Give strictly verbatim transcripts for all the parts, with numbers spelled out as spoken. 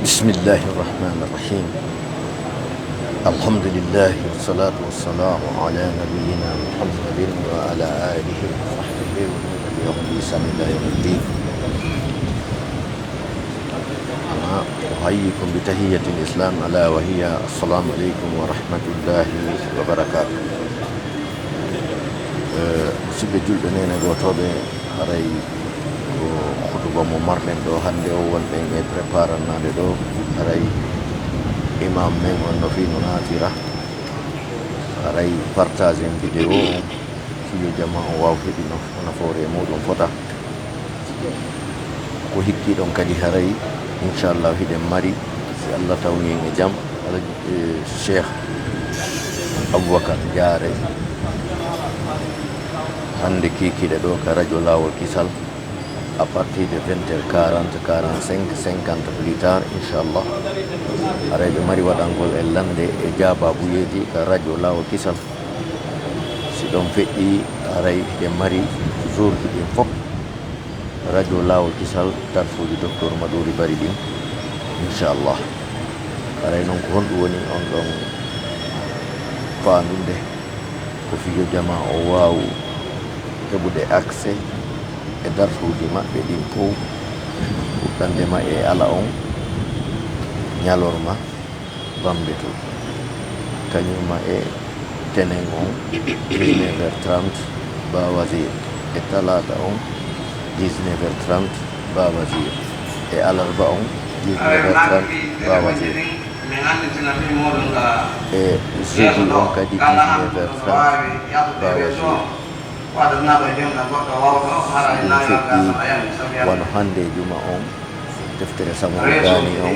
بسم الله الرحمن الرحيم. الحمد لله والصلاة والسلام على نبينا محمد وعلى آله وصحبه ومن تبعهم بإحسان إلى يوم الدين. أحييكم بتحية الإسلام، ألا وهي السلام عليكم ورحمة الله وبركاته. Eh, musidɓe julɓe, neene gootooɓe, haray ko hutuba mo marɗen ɗo hannde o, wonɗen e preparannaade ɗo, haray imam men on no fii no naatira, haray partage en vidéo on, fii yo jamaa on waaw heɓi no, no nafoore e muuɗum fota. Ko hikki ɗon kadi haray, inchallah, hiɗen mari, si Allah tawni en e jam, Alaji, eh, Cheikh Aboubacar Diaré, hannde kiikiiɗe ɗo ka radio Laawol Kisal, à partir de vingt heures quarante, quarante-cinq, cinquante plus tard, inchallah. Haray ɓe mari waɗangol en lannde e jaabaabuyeeji ka radio Laawol Kisal. Si ɗon feƴƴi, haray hiɗen mari jourji ɗin fof. Radio Laawol Kisal, darsuuji Docteur Maduri Bari ɗin, inchallah. Haray non ko honɗum woni on ɗon faandude? Ko fii yo jamaa o waawu heɓude accès e darsuuji maɓɓe ɗin fof, fuɗɗande ma e ala on ñalorma. Bambetu, kañuma e tenen on, dix-neuf heures trente, Ba Wazir, e talaata on, dix-neuf heures trente, Ba Wazir, e alarba on, dix-neuf heures trente, Ba Wazir, e jeudi on kadi, dix-neuf heures trente, Ba Wazir. Si ɗum feƴƴi, wano hannde e juma on, deftere Samuru Daani on, e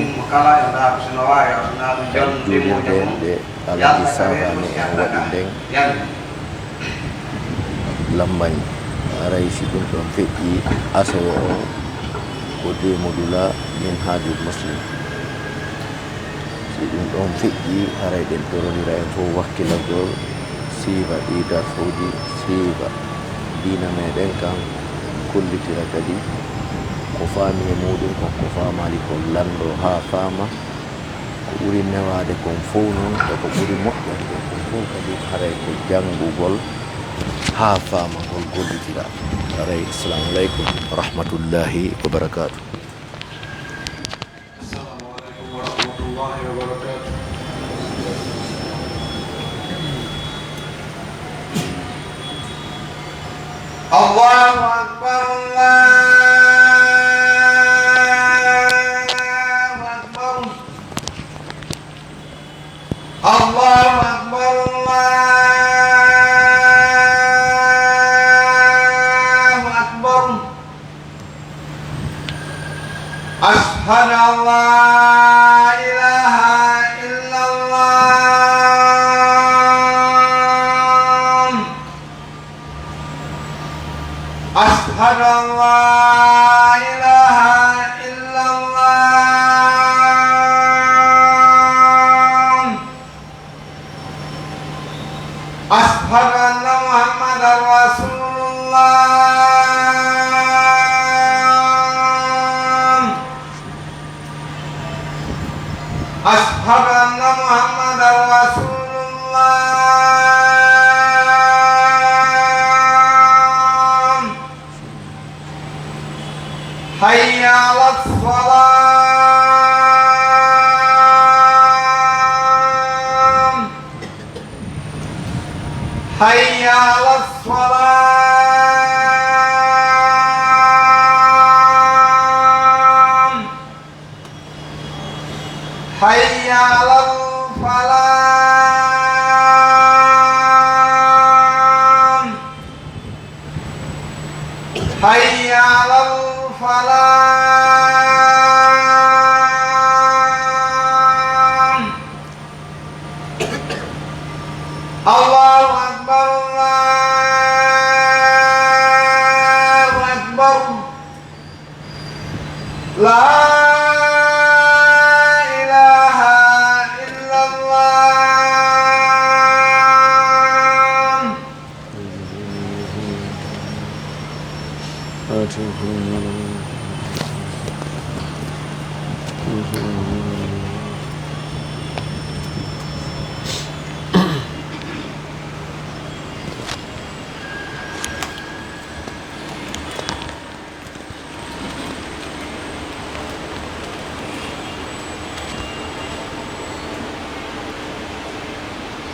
juulirde nde Alaji Sabaani en waɗi nden Lambañi. Haray si ɗum ɗon feƴƴi, asewe on ko Demudula Minhajul Muslim. Si ɗum ɗon feƴƴi, haray ɗen torondira en fof wakkilagol, siifa ɗii darsuuji, siifa diina meɗen kan, kollitira kadi ko faami e muuɗum kon, ko faamaali kon, lanndoo haa faama. Ko ɓuri newaade kon fof non, e ko ɓuri moƴƴande kon fof kadi, haray ko janngugol haa faama ngol gollitira. Haray, assalamu aleykum wa rahmatullahi wa barakaatuh. السلام عليكم ورحمة الله وبركاته. الله أكبر، الله أكبر. الله أكبر، الله أكبر. أشهد أن لا إله إلا الله. أشهد أن لا إله إلا الله. أشهد أن محمدا رسول الله. أشهد أن محمدا رسول الله. حي على الصلاة. حي على الصلاة. حي على الفلاح. حي على الفلاح. الله أكبر، الله أكبر. لا إله إلا الله.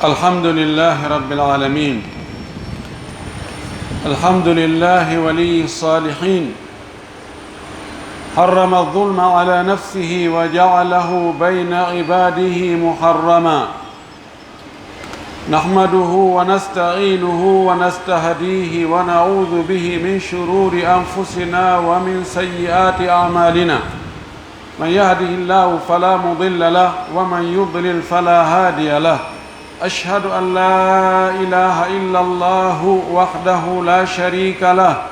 الحمد لله رب العالمين. الحمد لله ولي الصالحين. حرم الظلم على نفسه وجعله بين عباده محرما. نحمده ونستعينه ونستهديه ونعوذ به من شرور أنفسنا ومن سيئات أعمالنا. من يهده الله فلا مضل له ومن يضلل فلا هادي له. أشهد أن لا إله إلا الله وحده لا شريك له،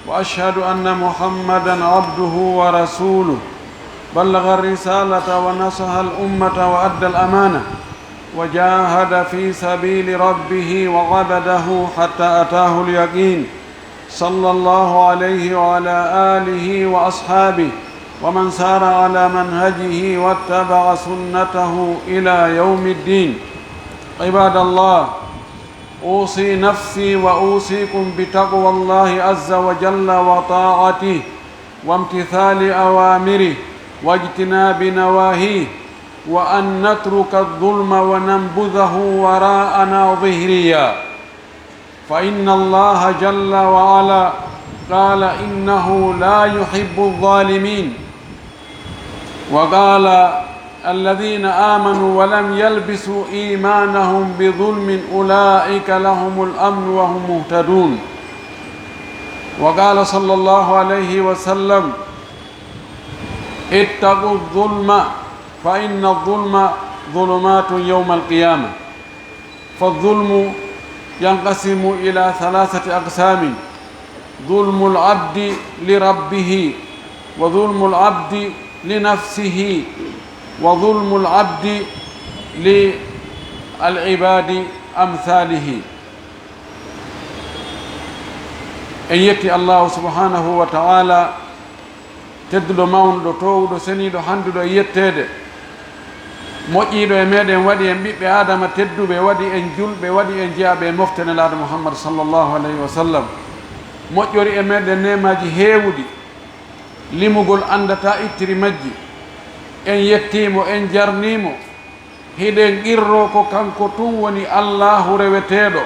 وأشهد أن محمدا عبده ورسوله. بلغ الرسالة ونصح الأمة وأدى الأمانة، وجاهد في سبيل ربه وعبده حتى أتاه اليقين. صلى الله عليه وعلى آله وأصحابه ومن سار على منهجه واتبع سنته إلى يوم الدين. عباد الله، أوصي نفسي وأوصيكم بتقوى الله عز وجل وطاعته وامتثال أوامره واجتناب نواهيه، وأن نترك الظلم وننبذه وراءنا ظهريا. فإن الله جل وعلا قال إنه لا يحب الظالمين. وقال الذين آمنوا ولم يلبسوا إيمانهم بظلم أولئك لهم الأمن وهم مهتدون. وقال صلى الله عليه وسلم: اتقوا الظلم فإن الظلم ظلمات يوم القيامة. فالظلم ينقسم إلى ثلاثة أقسام: ظلم العبد لربه، وظلم العبد لنفسه، وظلم العبد للعباد أمثاله. En yetti Allahu subhanahu wa ta'ala, tedduɗo, mawnuɗo, toowuɗo, seniiɗo, handuɗo e yetteede, moƴƴiiɗo e meɗen, waɗi en ɓiɓɓe Aadama tedduɓe, waɗi en julɓe, waɗi en jeyaaɓe e mofte Nelaaɗo Muhammad sallallahu alayhi wa sallam, moƴƴori e meɗen neemaaji heewuɗi, limugol anndataa ittiri majji. En yettii mo, en jarnii mo. Hiɗen qirroo ko kanko tun woni Allaahu reweteeɗo,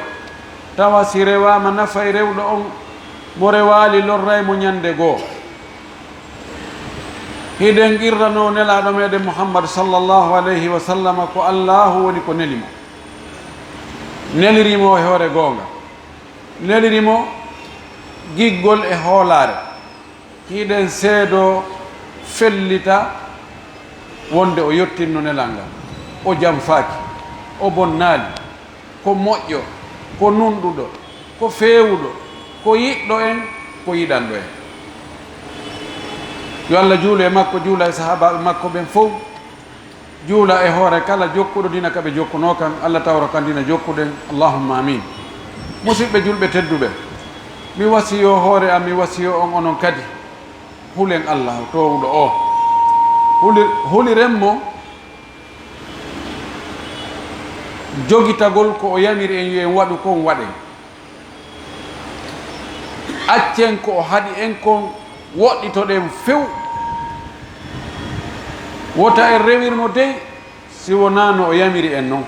tawa si rewaama nafay rewɗo on, mo rewaali lorray mo ñande goo. Hiɗen qirranoo Nelaaɗo meɗen Muhammad sallallahu alayhi wa sallama ko Allaahu woni ko neli mo, neliri mo e hoore goonga, neliri mo giggol e hoolaare. Hiɗen seedoo fellita wonde o yottinno nelal ngal, o janfaaki, o bonnaali, ko moƴƴo, ko nunɗuɗo, ko feewuɗo, ko yiɗɗo en, ko yiɗanɗo en. Yo Allah juulu e makko, juula e sahaabaaɓe makko ɓen fow. Juula e hoore kala jokkuɗo diina ka ɓe jokkunoo kan, Allah tawra kan diina jokkuɗen, Allahumma amin. Musidɓe julɓe tedduɓe, mi wasiyoo hoore am, mi wasiyoo on onon kadi, hulen Allah toowuɗo o. Huli-, huliren mo jogitagol ko o yamiri en yo en waɗu kon waɗen. Accen ko o haɗi en kon, woɗɗitoɗen few. Wota en rewir mo dey, si wonaa no o yamiri en non.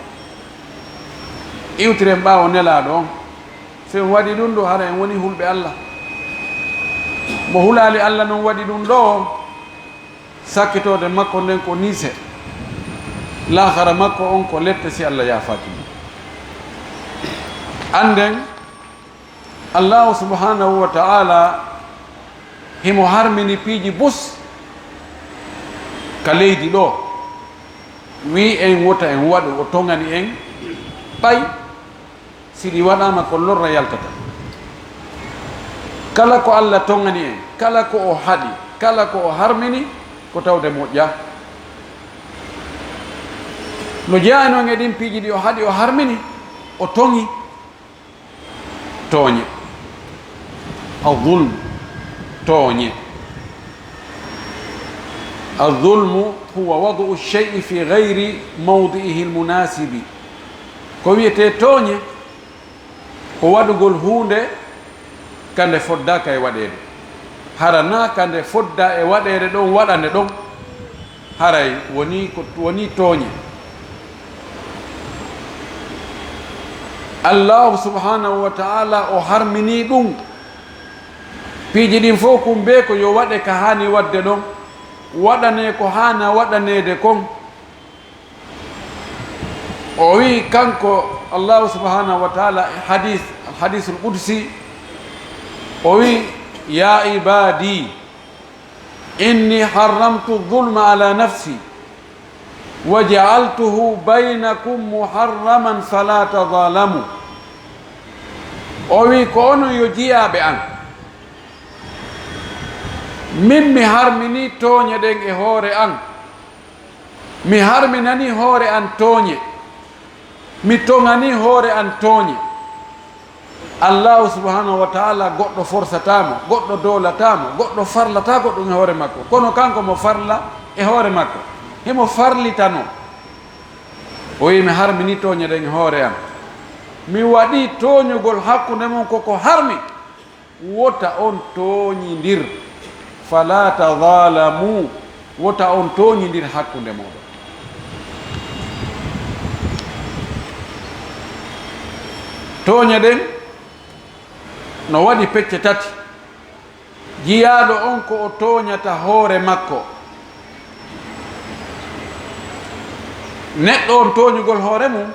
Iwtiren ɓaawo Nelaaɗo on. Si en waɗi ɗun ɗoo, hara en woni hulɓe Alla. Mo hulaali Alla non waɗi ɗun ɗoo, sakkitoode makko nden ko niise, laakhara makko on ko lette si Alla yaafaaki mo. Annden, Allaahu subhaanahu wa ta'aalaa himo harmini piiji bus ka leydi ɗoo. Wi'i en wota en waɗu, o toŋani en, ɓay si ɗi waɗaama ko lorra yaltata. Kala ko Alla toŋani en, kala ko o haɗi, kala ko o harmini, ko tawde moƴƴaa. No jeyaa non e ɗin piiji ɗi o haɗi, o harmini, o toŋi. Tooñe. Al-zulm, tooñe. Al-zulmu huwa wad'u shay'i fi ghayri mawdi'ihi al-munasibi. Ko wi'etee tooñe, ko waɗugol huunde ka nde foddaaka e waɗeede. Hara naa ka nde foddaa e waɗeede ɗon, waɗa nde ɗon. Haray wonii ko, wonii tooñe. Allaahu subhaanahu wa ta'aalaa o harminii ɗun. Piiji ɗin fow kumbee ko yo waɗe ka haani waɗde ɗon, waɗanee ko haana waɗaneede kon. O wi'i kanko Allaahu subhaanahu wa ta'aalaa e hadiis, al-hadiisul qudsi, o wi'i, "Yaa ibaadii, innii harramtu zulma alaa nafsii, wa ja'altuhu baynakum muharraman falaa tazaalamuu." O wi'i, "Ko onon yo jiyaaɓe an, min mi harminii tooñe ɗen e hoore an." Mi harminanii hoore an tooñe. Mi toŋanii hoore an tooñe. Allaahu subhaanahu wa ta'aalaa goɗɗo forsataa mo, goɗɗo doolataa mo, goɗɗo farlataa goɗɗum e hoore makko. Kono kanko mo farla e hoore makko. Himo farlitanoo. O wi'i, "Mi harminii tooñe ɗen e hoore an. Mi waɗii tooñugol hakkunde mon ko ko harmi." Wota on tooñindir. Falaa tazaalamuu. Wota on tooñindir hakkunde mooɗon. Tooñe ɗen no waɗi pecce tati. Jiyaaɗo on ko o tooñata hoore makko. Neɗɗo on tooñugol hoore mum,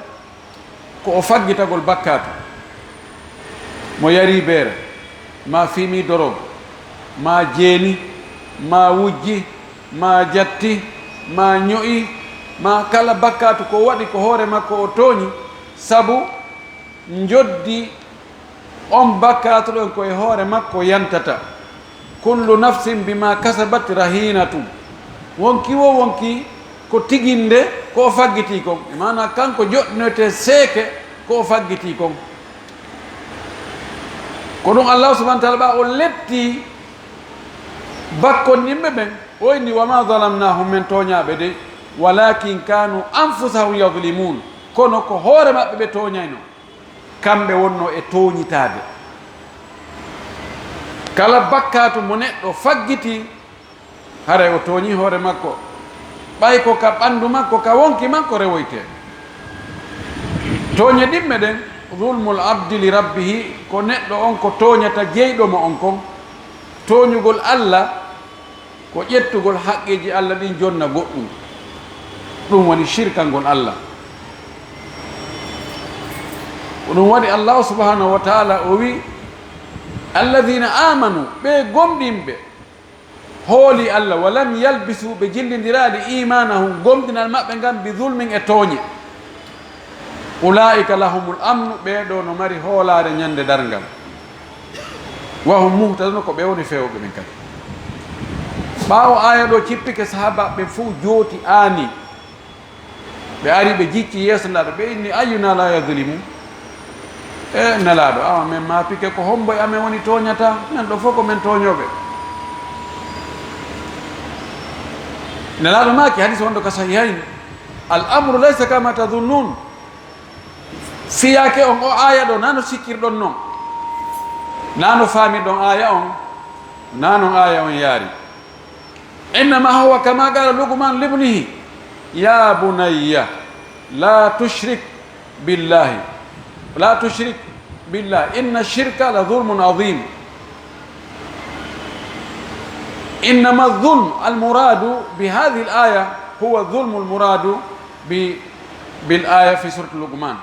ko o faggitagol bakkaatu. Mo yarii beere, maa fimii dorog, maa jeeni, maa wujji, maa jatti, maa ño'i, maa kala bakkaatu ko waɗi ko hoore makko o tooñi, sabu njoddi on bakkaatu ɗon ko e hoore makko yantata. "Kullu nafsin bimaa kasabat rahiinatun." Wonki woo wonki ko tiginde ko o faggitii kon. E maanaa kanko joɗɗinoyte seeke ko o faggitii kon. Ko ɗum Allaahu subhaanahu wa ta'aalaa ɓaa o letti bakkondinɓe ɓen, o inni, "Wa maa zalamnaahum", men tooñaaɓe de, "walaakin kaanuu anfusahum yazlimuun." Kono ko hoore maɓɓe ɓe tooñayno. Kamɓe wonnoo e tooñitaade. Kala bakkaatu mo neɗɗo faggitii, haray o tooñii hoore makko. Ɓay ko ka ɓanndu makko, ka wonki makko rewoytee. Tooñe ɗimɓe ɗen, zulmul abdi li rabbihi, ko neɗɗo on ko tooñata jeyɗo mo on kon. Tooñugol Alla, ko ƴettugol haqqeeji Alla ɗin jonna goɗɗum. Ɗum woni shirkangol Alla. Ko ɗum waɗi Allaahu subhaanahu wa ta'aalaa o wi'i, "Alladhiina aamanu", ɓe gomɗinɓe, hoolii Alla, "wa lam yalbisuu", ɓe jillindiraali, "iimaanahum", gomɗinal maɓɓe ngan, "bi zulmin", e tooñe. "Ulaa'ika lahumul amnu", ɓee ɗoo no mari hoolaare ñande darngal. "Wa hum muhtadun", ko ɓe woni feewɓe ɓen kadi. Ɓaawo aaya ɗoo cippike, sahaabaaɓe ɓen fow jooti aani. Ɓe ari ɓe jicci yeeso Nelaaɗo, ɓe inni, "Ayyunaa laa yazlimu?" E Nelaaɗo, awa men maapike ko hombo e amen woni tooñataa? Men ɗoo fow ko men tooñooɓe. Nelaaɗo maaki, hadiis wonɗo ka Sahihayn, "Al amru laysa kama tazunnuun." Fiyaake on, o aaya ɗoo, naa no sikkirɗon non, naa no faamirɗon aaya on, naa non aaya on yaari. "Innamaa huwa kama qaala Luqmaanu libnihi, yaa bunayya, laa tushrik billaahi, laa tushrik billaahi, inna shirka la zulmun aziim." "Innama zulm al muraadu bi haadihil aaya huwa zulmul muraadu bi, bil aaya fi suurati Luqmaan."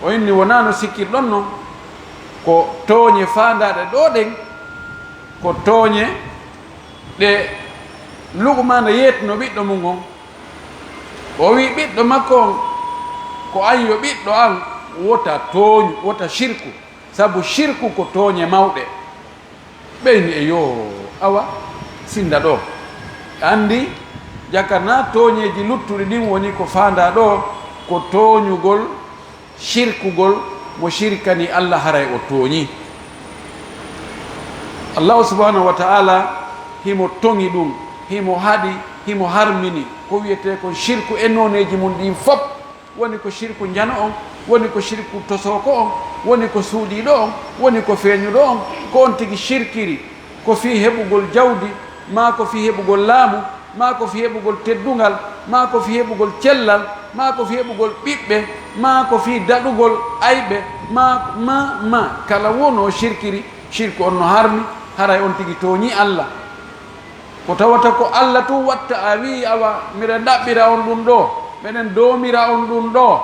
O inni, wonaa no sikkirɗon non, ko tooñe faandaaɗe ɗoo ɗen, ko tooñe ɗe Luqmaana yeetino ɓiɗɗo mum on. O wi'i ɓiɗɗo makko on, "Ko an yo ɓiɗɗo an, wota tooñu, wota shirku, sabu shirku ko tooñe mawɗe." Ɓe inni, "Eyoo, awa, sinnda ɗoo." Anndi, jaka naa tooñeeji luttuɗi ɗin woni ko faandaa ɗoo, ko tooñugol, shirkugol, mo shirkani Alla, haray o tooñii. Allahu subhaanahu wa ta'aalaa himo toŋi ɗum, himo haɗi, himo harmini ko wi'etee kon shirku e nooneeji mum ɗin fop. Woni ko shirku njano on, woni ko shirku tosooko on, woni ko suuɗiiɗo on, woni ko feeñuɗo on, ko on tigi shirkiri, ko fii heɓugol jawdi, maa ko fii heɓugol laamu, maa ko fii heɓugol teddungal, maa ko fii heɓugol cellal, maa ko fii heɓugol ɓiɓɓe, maa ko fii daɗugol ayɓe, maa, maa, maa, kala wonoo shirkiri, shirku on no harmi, haray on tigi tooñii Alla. Ko tawata ko Alla tun watta, a wi'i, "Awa, miɗen ɗaɓɓira on ɗun ɗoo, meɗen doomira on ɗun ɗoo."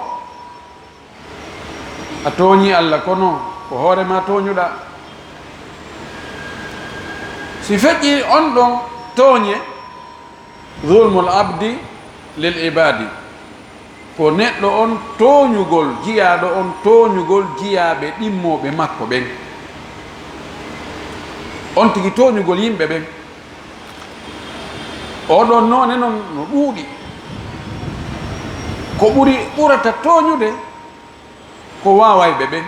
A tooñii Alla, kono ko hoore maa tooñuɗaa. Si feƴƴii on ɗon tooñe, zulmul abdi lil ibaadi, ko neɗɗo on tooñugol, jiyaaɗo on tooñugol jiyaaɓe ɗimmooɓe makko ɓen. On tigi tooñugol yimɓe ɓen. Oo ɗon noone non no ɗuuɗi. Ko ɓuri, ɓurata tooñude ko waawayɓe ɓen.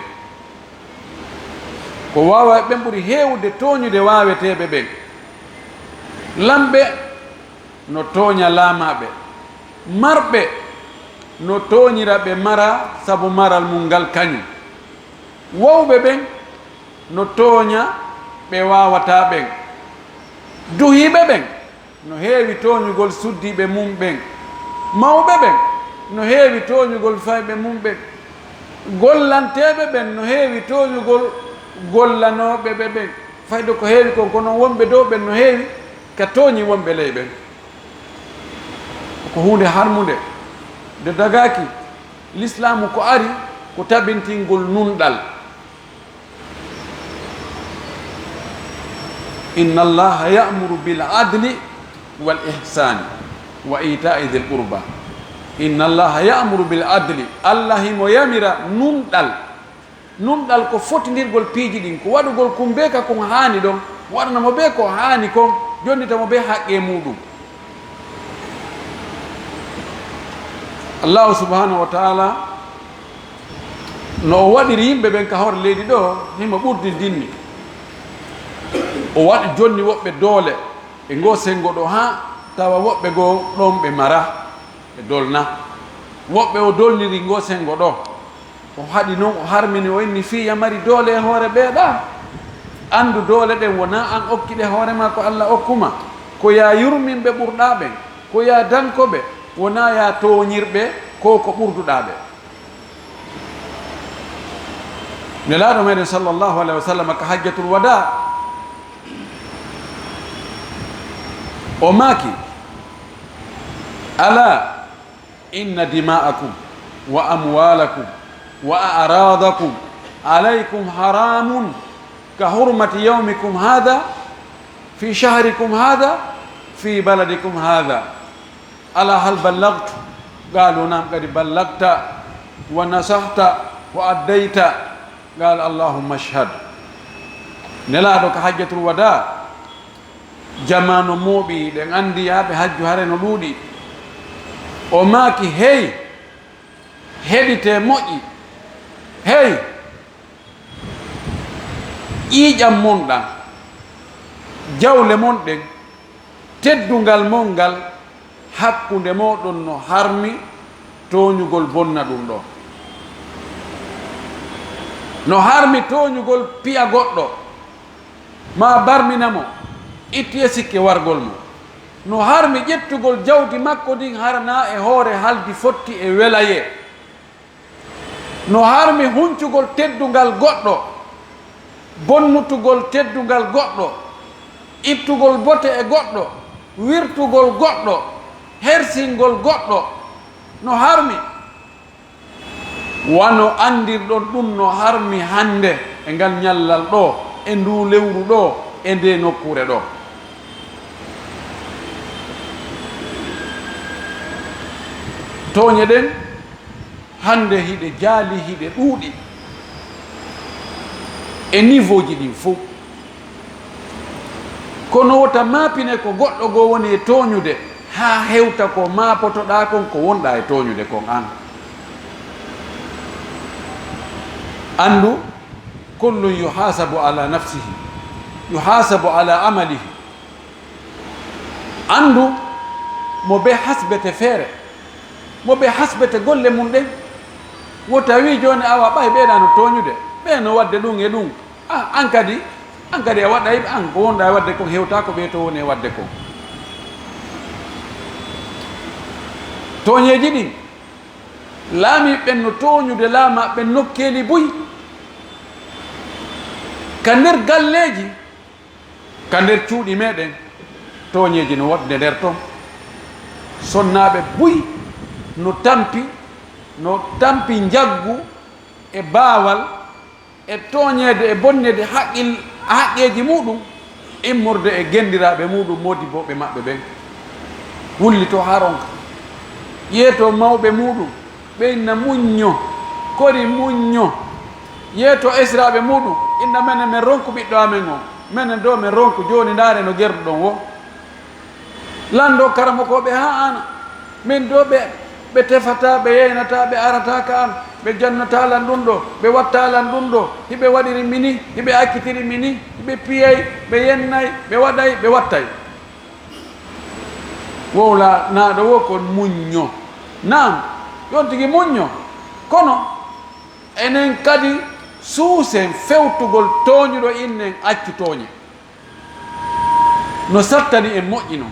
Ko waawayɓe ɓen ɓuri heewude tooñude waaweteeɓe ɓen. Lamɓe no tooña laamaaɓe. Marɓe no tooñira ɓe maraa sabu maral mun ngal kañun. Wowɓe ɓen no tooña ɓe waawataa ɓen. Duhiiɓe ɓen no heewi tooñugol suddiiɓe mun ɓen. Mawɓe ɓen no heewi tooñugol fayɓe mun ɓen. Gollanteeɓe ɓen no heewi tooñugol gollanooɓe ɓe ɓen. Fayde ko heewi kon, kono wonɓe dow ɓen no heewi ka tooñi wonɓe ley ɓen. Ko huunde harmunde. Nde dagaaki, Lislaamu ko ari ko tabintingol nunɗal. Inna Allaha ya'muru bil adli wal ihsani wa ita'i dhil qurba. Inna Allaha ya'muru bil adli. Allah himo yamira nunɗal. Nunɗal ko fotindirgol piiji ɗin, ko waɗugol kun bee ka kun haani ɗon, waɗana mo bee ko haani kon, jonnita mo bee haqqee muuɗum. Allahu subhanahu wa ta'ala, no o waɗiri yimɓe ɓen ka hoore leydi ɗoo, himo ɓurdindinni. O waɗi jonni woɓɓe doole e ngoo senngo ɗoo, haa tawa woɓɓe goo ɗon ɓe mara, ɓe dolna. Woɓɓe o dolniri ngoo senngo ɗoo. O haɗi non, o harmini, o inni, fii ya mari doole e hoore ɓee ɗaa. Anndu doole ɗen wonaa an okki ɗe hoore maa, ko Alla okku ma. Ko yaa yurmin ɓe ɓurɗaa ɓen, ko yaa danko ɓe, wonaa yaa tooñir ɓe ko ko ɓurduɗaa ɓe. Nelaaɗo meɗen sallallahu alayhi wa sallam ka hajjatul wadaa, o maaki, Alaa إن دماءكم وأموالكم وأعراضكم عليكم حرام كحرمة يومكم هذا في شهركم هذا في بلدكم هذا. ألا هل بلغت؟ قالوا: نعم، قد بلغت ونصحت وأديت. قال: اللهم اشهد. Nelaaɗo ka hajjatul wadaa, jamaanu mooɓi, ɗen anndi yaaɓe hajju hare no ɗuuɗi. O maaki, hey, heɗitee moƴƴi, hey, ƴiiƴan mon ɗan, jawle mon ɗen, teddungal mon ngal, hakkunde mooɗon no harmi tooñugol bonna ɗum ɗoo. No harmi tooñugol piya goɗɗo, maa barmina mo, ittu e sikke wargol mo. No harmi ƴettugol jawdi makko ndin harana e hoore haldi fotti e welayee. No harmi huncugol teddungal goɗɗo, bonnutugol teddungal goɗɗo, ittugol bote e goɗɗo, wirtugol goɗɗo, hersingol goɗɗo. No harmi. Wano anndirɗon ɗum no harmi hannde e ngal ñallal ɗoo, e nduu lewru ɗoo, e ndee nokkuure ɗoo. Tooñe ɗen, hannde hiɗe jaali, hiɗe ɗuuɗi e niveauji ɗin fow. Kono wota maapine ko goɗɗo goo woni e tooñude, haa hewta ko maapotoɗaa kon, ko wonɗaa e tooñude kon an. Anndu, kullun yuhaasabu ala nafsihi, yuhaasabu ala amalihi. Anndu mo bee hasbete feere, mo bee hasbete golle mun ɗen. Wota wii jooni, awa, ɓay ɓee ɗaa no tooñude, ɓee no waɗde ɗum e ɗum. Ah, an kadi, an kadi a waɗay, an ko wonɗaa e waɗde kon hewtaa ko ɓee to woni e waɗde kon. Tooñeeji ɗin, laamiiɓe ɓen no tooñude laamaaɓe ɓen nokkeeli buy, ka nder galleeji, ka nder cuuɗi meɗen, tooñeeji no woɗnde nder ton. Sonnaaɓe buy no tampi, no tampi njaggu e baawal e tooñeede e bonneede haqqil-, haqqeeji muɗum, immorde e genndiraaɓe muɗum, moodibbooɓe maɓɓe ɓen. Wullitoo haa ronka. Yeetoo mawɓe muɗum, ɓe inna muñño, kori muñño. Yeetoo esiraaɓe muɗum, inna menen men ronku ɓiɗɗo amen on. Menen ɗoo men ronku, jooni ndaare no gerduɗon woo. Lanndoo karamokooɓe haa aana. Min ɗoo ɓe, ɓe tefataa, ɓe yeynataa, ɓe arataa ka an, ɓe jannataa lan ɗum ɗoo, ɓe wattaa lan ɗum ɗoo, hiɓe waɗiri mi nii, hiɓe accitiri mi nii, hiɓe piyay, ɓe yennay, ɓe waɗay, ɓe wattay. Wowlanaaɗo woo kon muñño. Naam, yo on tigi muñño. Kono, enen kadi suusen fewtugol tooñuɗo, innen accu tooñe. No sattani en moƴƴi non.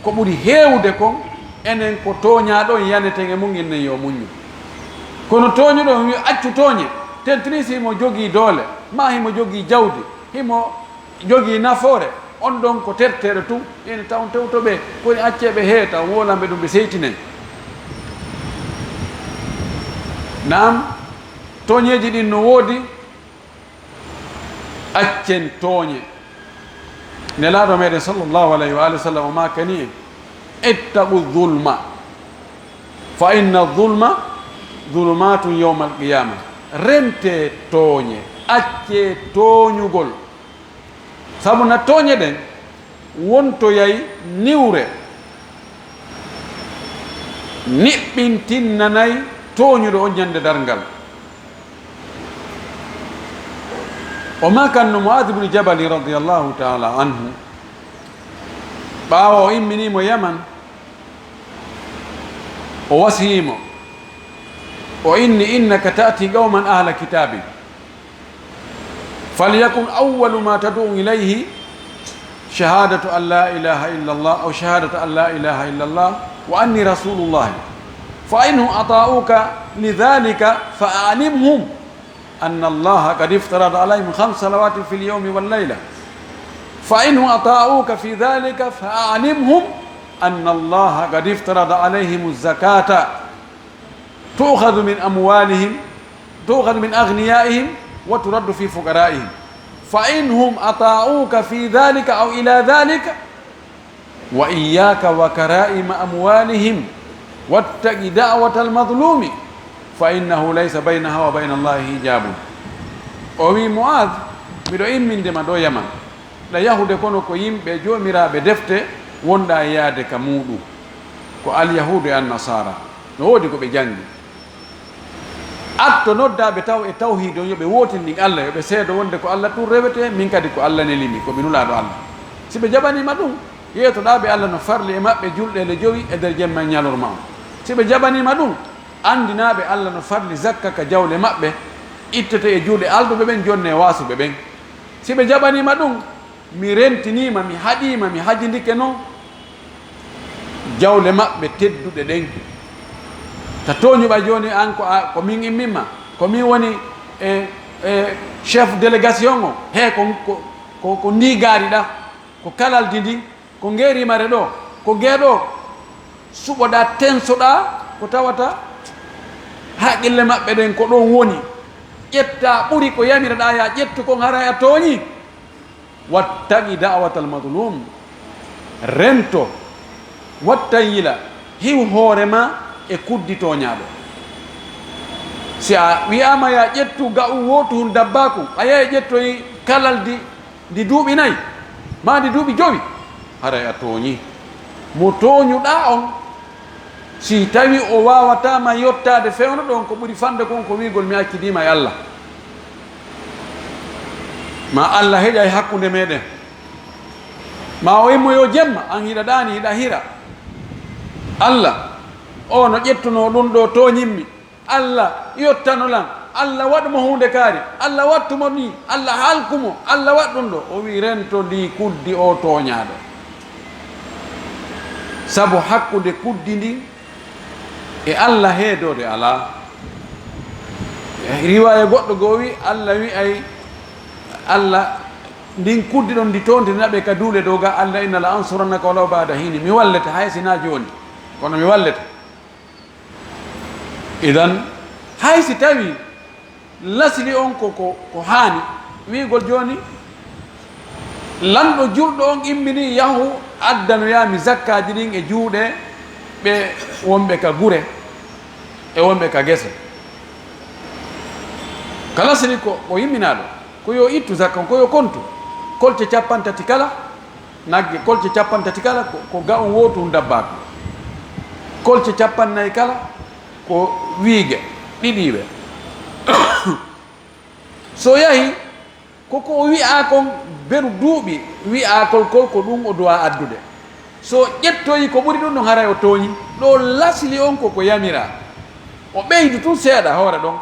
Ko ɓuri heewude kon, enen ko tooñaaɗo on yaneten e mum, innen yo muññu. Kono tooñuɗo on wi'a, "Accu tooñe," tentini si himo jogii doole, maa himo jogii jawdi, himo jogii nafoore, on ɗon ko terteeɗo tun, ene taw on tewto ɓe, koni accee ɓe hee, taw wowlanɓe ɗum ɓe seytinay. Naam, tooñeeji ɗin no woodi, Accen tooñe. Nelaaɗo meɗen sallallahu alayhi wa alihi wa sallam o maakani en, "Ittaqu zulma, fa inna zulma zulumatun yawmal qiyama." Rentee tooñe, accee tooñugol. Sabu na tooñe ɗen wontoyay niwre, niɓɓintinnanay tooñuɗo on ñande darngal. O maakanno Mu'aaz ibn Jabal radiyallahu ta'ala anhu, ɓaawo o imminii mo Yaman, o wasiyii mo, o inni, "Innaka ta'ti qawman ahla kitabin." فليكن أول ما تدعو إليه شهادة أن لا إله إلا الله، أو شهادة أن لا إله إلا الله وأني رسول الله. فإنهم أطاعوك لذلك فأعلمهم أن الله قد افترض عليهم خمس صلوات في اليوم والليلة. فإنهم أطاعوك في ذلك فأعلمهم أن الله قد افترض عليهم الزكاة. تؤخذ من أموالهم، تؤخذ من أغنيائهم وترد في فقرائهم. فإن هم أطاعوك في ذلك أو إلى ذلك، وإياك وكرائم أموالهم، واتق دعوة المظلوم، فإنه ليس بينها وبين الله حجاب. O wi'i, "Mu'aaz, miɗo imminde ma ɗo Yaman." Ɗa yahude kono ko yimɓe joomiraaɓe defte wonɗaa e yaade ka muuɗum. Ko Alyahuudu e Annasaara. No woodi ko ɓe janngi. Atto noddaaɓe taw e tawhiid on yo ɓe wootin ɗin Alla, yo ɓe seedo wonde ko Alla tun rewetee, min kadi ko Alla neli mi, ko mi Nulaaɗo Alla. Si ɓe jaɓanii ma ɗum, yeetoɗaa ɓe Alla no farli e maɓɓe julɗe le jowi e nder jemma e ñalorma on. Si ɓe jaɓanii ma ɗum, anndinaa ɓe Alla no farli zakka ka jawle maɓɓe, ittete e juuɗe alɗuɓe ɓen, jonnee waasuɓe ɓen. Si ɓe jaɓanii ma ɗum, mi rentinii ma, mi haɗii ma, mi hajindike non jawle maɓɓe tedduɗe ɗen. Ta tooñu ɓay jooni an ko a, ko min immin ma, ko min woni e, e chef délégation o, he ko, ko, ko, ko ndigaari ɗa, ko kalaldi ndi, ko ngee rimare ɗo, ko ngee ɗo suɓoɗaa, tensoɗaa, ko tawata haqqille maɓɓe ɗen ko ɗon woni. Ƴettaa ɓuri ko yamiraɗaa, yaa ƴettu kon, haray a tooñii. Wattaqi da'watal mazlum. Rento, wattan yila, hiw hoore maa e kuddi tooñaaɗo. Si a wi'aama yaa ƴettu ga'u wootu hun dabbaaku, a yahi ƴettoyi kalaldi ndi duuɓi nayi, maa ndi duuɓi jowi, haray a tooñii. Mo tooñuɗaa on, si tawii o waawataa ma yottaade fewndo ɗon, ko ɓuri fande kon ko wi'ugol, "Mi accidii ma e Alla." Ma Alla heƴay hakkunde meɗen. Ma o immoyo jemma, an hiɗa ɗaani, hiɗa hira. Alla, o no ƴettunoo ɗun ɗoo tooñimmi. Alla, yottano lan. Alla, waɗu mo huunde kaari. Alla, wattu mo nii. Alla, halku mo. Alla, waɗu ɗun ɗoo. O wi'i, rento ndii kuddi oo tooñaaɗo. Sabu hakkunde kuddi ndin E Alla heedoode alaa. Riwaaya goɗɗo goo wi'i, Alla wi'ay, Alla, ndin kuddi ɗon ndi toontirina ɓe ka duule dow ga, Alla inna la ansurannaka walaw ba'da hiini. Mi wallete hay si naa jooni, kono mi wallete. Idan, hay si tawii lasli on ko, ko, ko haani wi'ugol jooni, lanɗo julɗo on imminii yahu addanoyaa mi zakkaaji ɗin e juuɗe ɓe wonɓe ka gure e wonɓe ka gese. Ka lasli ko, ko yimminaaɗo, ko yo ittu zakka on, ko yo kontu kolce cappanɗe tati kala, nagge, kolce cappanɗe tati kala, ko, ko ga'un wootun dabbaaku. Kolce cappanɗe nayi kala, ko wiige ɗiɗiiɓe. So yahi, ko ko o wi'aa kon beru duuɓi, wi'aakol kol ko ɗun o duwaa addude. So o ƴettoyi ko ɓuri ɗun ɗon, haray o tooñi. Ɗoo lasli on ko ko yamiraa. O ɓeydu tun seeɗa hoore ɗon.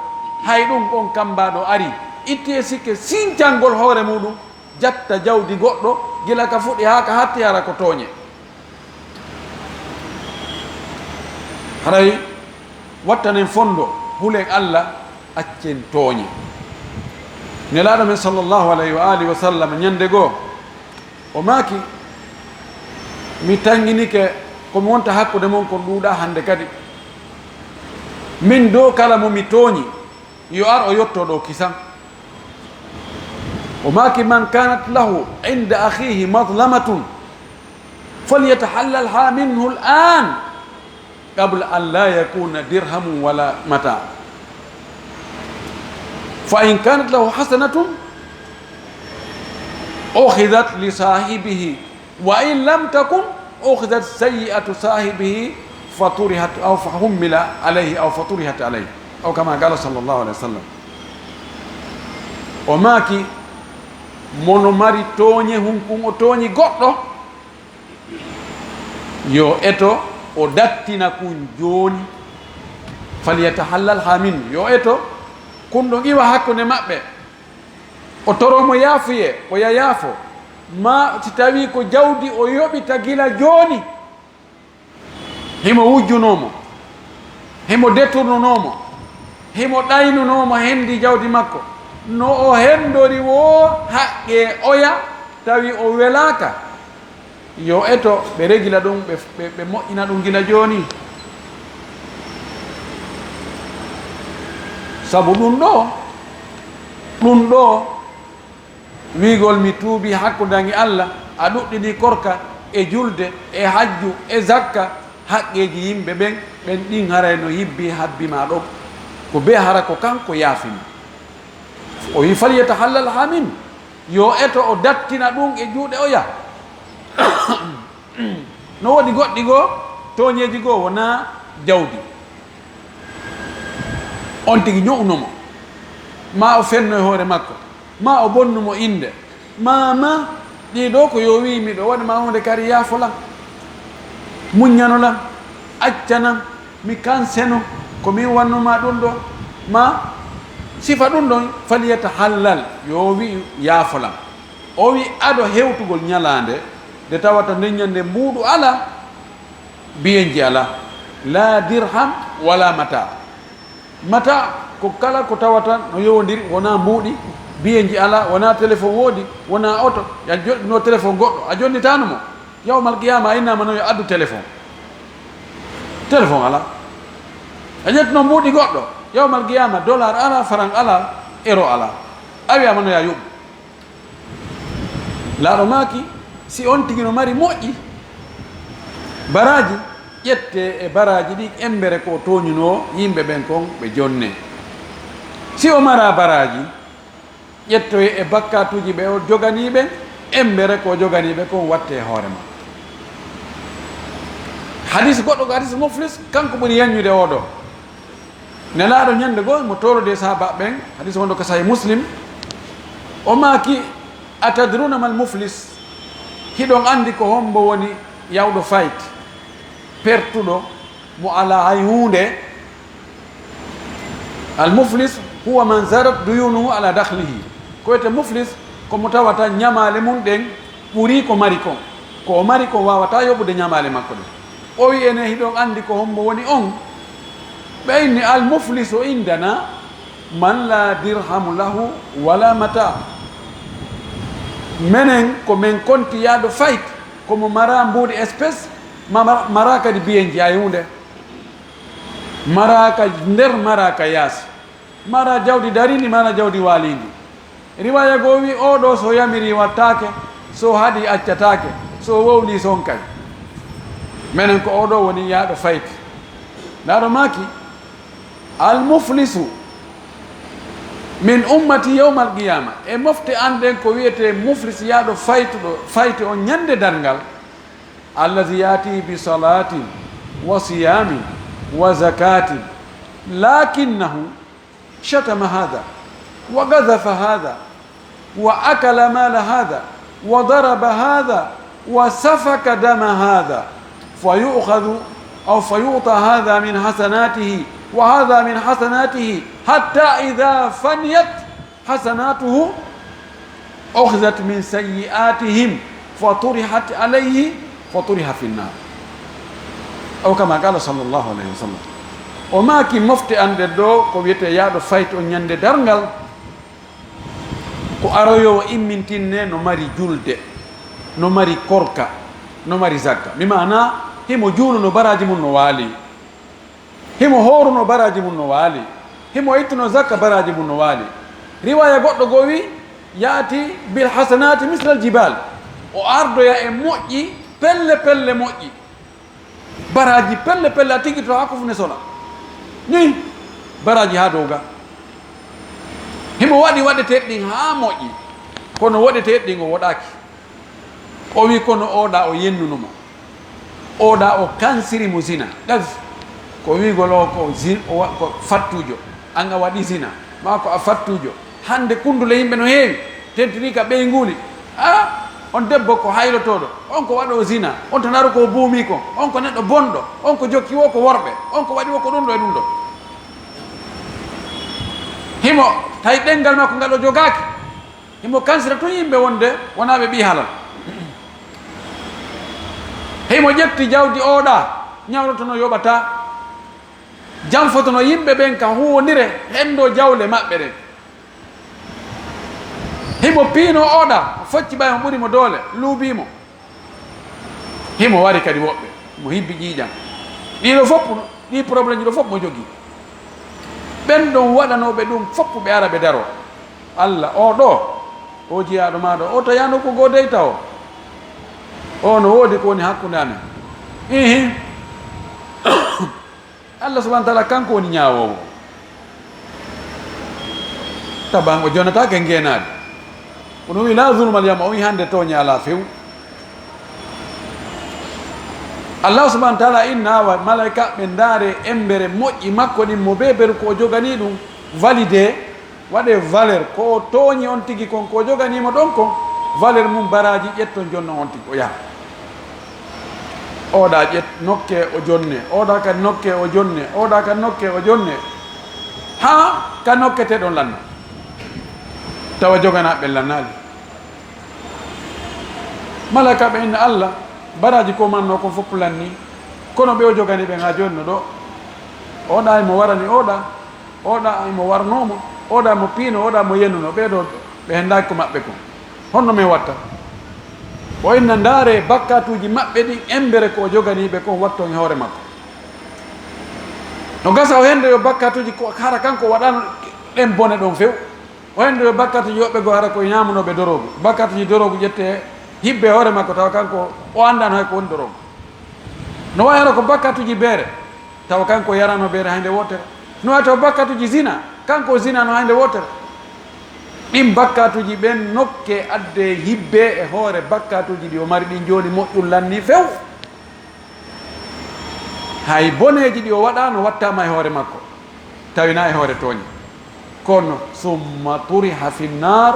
Hay ɗun on kambaaɗo ari, ittee sikke sincangol hoore muuɗun, jatta jawdi goɗɗo, gila ka fuɗi haa ka hatti, hara ko tooñe. Haray wattanen fondo, hulen Alla, accen tooñe. Nelaaɗo men sallallahu alayhi wa alihi wa sallam, ñande goo, o maaki, "Mi tanginike ko mi wonta hakkunde mon kon ɗuuɗaa hande kadi. Min dow kala mo mi tooñi, yo ar o yotto ɗoo kisan." O maaki, "Man kanat lahu inda akhihi mazlamatun, falyatahallalha minhu al-an, qabla an la yakuna dirhamun wala mata. Fa in kanat lahu hasanatun, ukhidhat li sahibihi, wa in lam takun, ukhidhat sayyi'atu sahibihi, fa turihat aw fa hummila alayhi aw fa turihat alayhi." Aw kama qala sallallahu alayhi wa sallam. O maaki, "Mono mari tooñe hunkun o tooñi goɗɗo, yo eto o dattina kun jooni. Falyatahallalha min, yo eto kun ɗon iwa hakkunde maɓɓe. O toroo mo yaafuyee, o ya yaafo. Maa si tawii ko jawdi o yoɓita gila jooni, himo wujjunoo mo, himo detournunoo mo, himo ɗaynunoo mo hendi jawdi makko, no o hendori woo haqqee oya, tawi o welaaka, yo eto ɓe regila ɗun, ɓe, ɓe, ɓe moƴƴina ɗun gila jooni. Sabu ɗun ɗoo, ɗun ɗoo, wi'ugol mi tuubii hakkunde an e Alla, a ɗuɗɗini korka e julde e hajju e zakka, haqqeeji yimɓe ɓen, ɓen ɗin haray no yibbi habbi maa ɗon. Ko bee hara ko kanko yaafi mo." O wi'i, "Falyatahallalha min." Yo eto o dattina ɗun e juuɗe oya. No woodi goɗɗi goo, tooñeeji goo wonaa jawdi. On tigi ɲo'uno mo, maa o fenno e hoore makko, maa o bonnu mo innde, maa, maa, ɗii ɗoo ko yo wi'i, "Miɗo waɗi maa huunde kadi, yaafo lan, muɲɲano lan, acca lan, mi kanseno, ko min wannu maa ɗun ɗoo." Maa sifa ɗun ɗon, "Falyatahallal, yo wi'u, yaafo lan." O wi'i, ado hewtugol ɲalaande nde tawata nden ɲande mbuuɗu alaa, biyenji alaa, laa dirham walaa mataa. Mataa ko kala ko tawata no yowondiri, wonaa mbuuɗi, biyenji alaa, wonaa telefon woodi, wonaa oto, a joɗɗinoo telefon goɗɗo, a jonnitaano mo. Yawmal qiyaama a innaama non yo addu telefon. Telefon alaa. A ƴettuno mbuuɗi goɗɗo, yawmal qiyaama dollar alaa, faran alaa, euro alaa. A wi'aama no yo a yoɓu. Laaɗo maaki, si on tigi no mari moƴƴi, baraaji, ƴettee e baraaji ɗin embere ko o tooɲunoo yimɓe ɓen kon, ɓe jonnee. Si o maraa baraaji, ƴettoyee e bakkaatuuji ɓe o joganii ɓen, embere ko o joganii ɓe kon wattee e hoore makko. Hadiis goɗɗo ko hadiis Muflis, kanko ɓuri yaɲɲude oo ɗoo. Nelaaɗo ɲande goo mo toolodii e sahaabaaɓe ɓen, hadiis wonɗo ka Sahih Muslim, o maaki, "Atadruna mal muflis? Hiɗon anndi ko hombo woni yawɗo fayit, pertuɗo, mo alaa hay huunde?" Al muflis huwa man zadat duyunuhu ala dakhlihi. Ko wiyetee muflis, ko mo tawata ɲamaale mun ɗen ɓurii ko mari kon. Ko o mari kon waawataa yoɓude ɲamaale makko ɗen. O wi'i, "Enen hiɗon anndi ko hombo woni on?" Ɓe inni, "Al muflisu indana man la dirhamu lahu wala mata." Menen ko men konti yaado fayt, ko mo mara mbuuɗi espèce, ma-, ma-, mara kadi biyen jeya e huunde. Mara ka nder, mara ka yaasi. Mara jawdi darindi, mara jawdi waalindi. Riwaya goo wi, "Oo ɗoo so yamiri wattaake, so haɗi accataake, so wowli sonkay." Menen ko oo ɗoo woni yaaɗo fayti. Ndaa ɗo maaki, "Al muflisu min ummati yawmal qiyama." E mofte an ɗen ko wi'etee muflis yaaɗo faytuɗo, fayti on ñande darngal. "Allazi yati bi salatin wa siyamin wa zakatin, lakinnahu shatama hadha, wa qadhafa hadha, wa akala mala hadha, wa daraba hadha, wa safaka dama hadha, fayu'khadhu aw fayu'ta hadha min hasanatihi, wa hadha min hasanatihi, hatta idha faniyat hasanatuhu, ukhizat min sayyi'atihim, fa turihat alayhi, fa turiha fi nnar." Aw kama qala sallallahu alayhi wa sallam. O maaki, mofte an ɗen ɗoo, ko wi'etee yaaɗo fayti on ñande darngal, ko aroyoowo immintinne no mari julde, no mari korka, no mari zakka. Mi maana, himo juuluno baraaji mun no waali. Himo hooruno baraaji mun no waali. Himo ittuno zakka baraaji mun no waali. Riwaaya goɗɗo goo wi, "Yaati bil hasanati mislal jibal." O ardoya e moƴƴi, pelle pelle moƴƴi. Baraaji pelle pelle a tigi to haa ko fu ne sola. Ni baraaji haa dow ga. Himo waɗi waɗeteeɗi ɗin haa moƴƴi. Kono waɗeteeɗi ɗin o woɗaaki. O wi kono oɗa o yennuno mo. Oɗa o kansiri mo zina. Qadhf. Ko wi'ugol o ko zin-, o wa-, ko fattuujo. An a waɗi zina. Maa ko a fattuujo. Hande kundule yimɓe no heewi. Tentinii ka ɓeynguuli. A, on debbo ko haylotooɗo. On ko waɗo zina. On tan haru ko buumi ko. On ko neɗɗo bonɗo. On ko jokki wo ko worɓe. On ko waɗi wo ko ɗum ɗo e ɗum ɗo. Himo tawi ɗengal makko ngal o jogaaki. Himo kansira tun yimɓe wonde wonaa ɓe ɓii halal. Himo ƴetti jawdi oɗa, ñawlotono yoɓata. Janfotono yimɓe ɓen ka huuwondire henndo jawle maɓɓe ɗen. Himo piino oɗa, o focci ɓay mo ɓuri mo doole, luubii mo. Himo wari kadi woɓɓe, mo hibbi ƴiiƴan. Ɗii ɗoo fof, ɗii problème ji ɗoo fof mo jogii. Ɓen ɗon waɗanooɓe ɗum fof ɓe ara ɓe daroo. Alla, oo ɗoo, oo jiyaaɗo maa ɗoo, oo tayaano ko goo dey tawo. Oo no woodi ko woni hakkunde amen. Ihin. Alla subhaanahu wa ta'aala kanko woni ñaawoowo. Taban o jonataake ngeenaade. Kono o wi'i, "Laa zulma al yawma", o wi'i, "Hannde tooñe alaa few." Alla subhaanahu wa ta'aala inna wa malaa'ika ɓe ndaare embere moƴƴi makko ɗin mo bee beru ko o joganii ɗum validé. Waɗee valeur, ko o tooñi on tigi kon, ko o joganii mo ɗon kon, valeur mum baraaji ƴetton jonnon on tigi, o yaha. Oɗa ƴet-, nokkee o jonne, oɗa kadi nokkee o jonne, oɗa kadi nokkee o jonne, haa ka nokketee ɗon lanna. Tawa joganaaɓe ɓen lannaali. Malaa'ikaaɓe inna Alla, baraaji ko mannoo kon fof lannii, kono ɓe o jogani ɓen haa jooni no ɗoo. Oɗa e mo warani oɗa, oɗa e mo warnoo mo, oɗa mo piino, oɗa mo yennuno, ɓee ɗoo ɓe henndaaki ko maɓɓe kon. Honno men watta? O inna, ndaaree bakkaatuuji maɓɓe ɗin, embere ko o joganii ɓe kon, watton e hoore makko. No gasa o hennda yo bakkaatuuji ko hara kanko waɗano ɗen bone ɗon few. O hennda yo bakkaatuuji woɓɓe goo hara ko ñaamunooɓe doroogu. Bakkaatuuji doroogu ƴettee hibbee hoore makko, tawa kanko o anndaano hay ko woni doroogu. No waawi hara ko bakkaatuuji beere, tawa kanko o yaraano beere hay nde wootere. No waawi tawa bakkaatuuji zina, kanko o zinaano hay nde wootere. Ɗin bakkaatuuji ɓen nokkee addee hibbee e hoore bakkaatuuji ɗi o mari ɗin jooni moƴƴun lannii few. Hay boneeji ɗi o waɗaano wattaama e hoore makko, tawi naa e hoore tooñe. Kono, "summa turiha fi nnaar",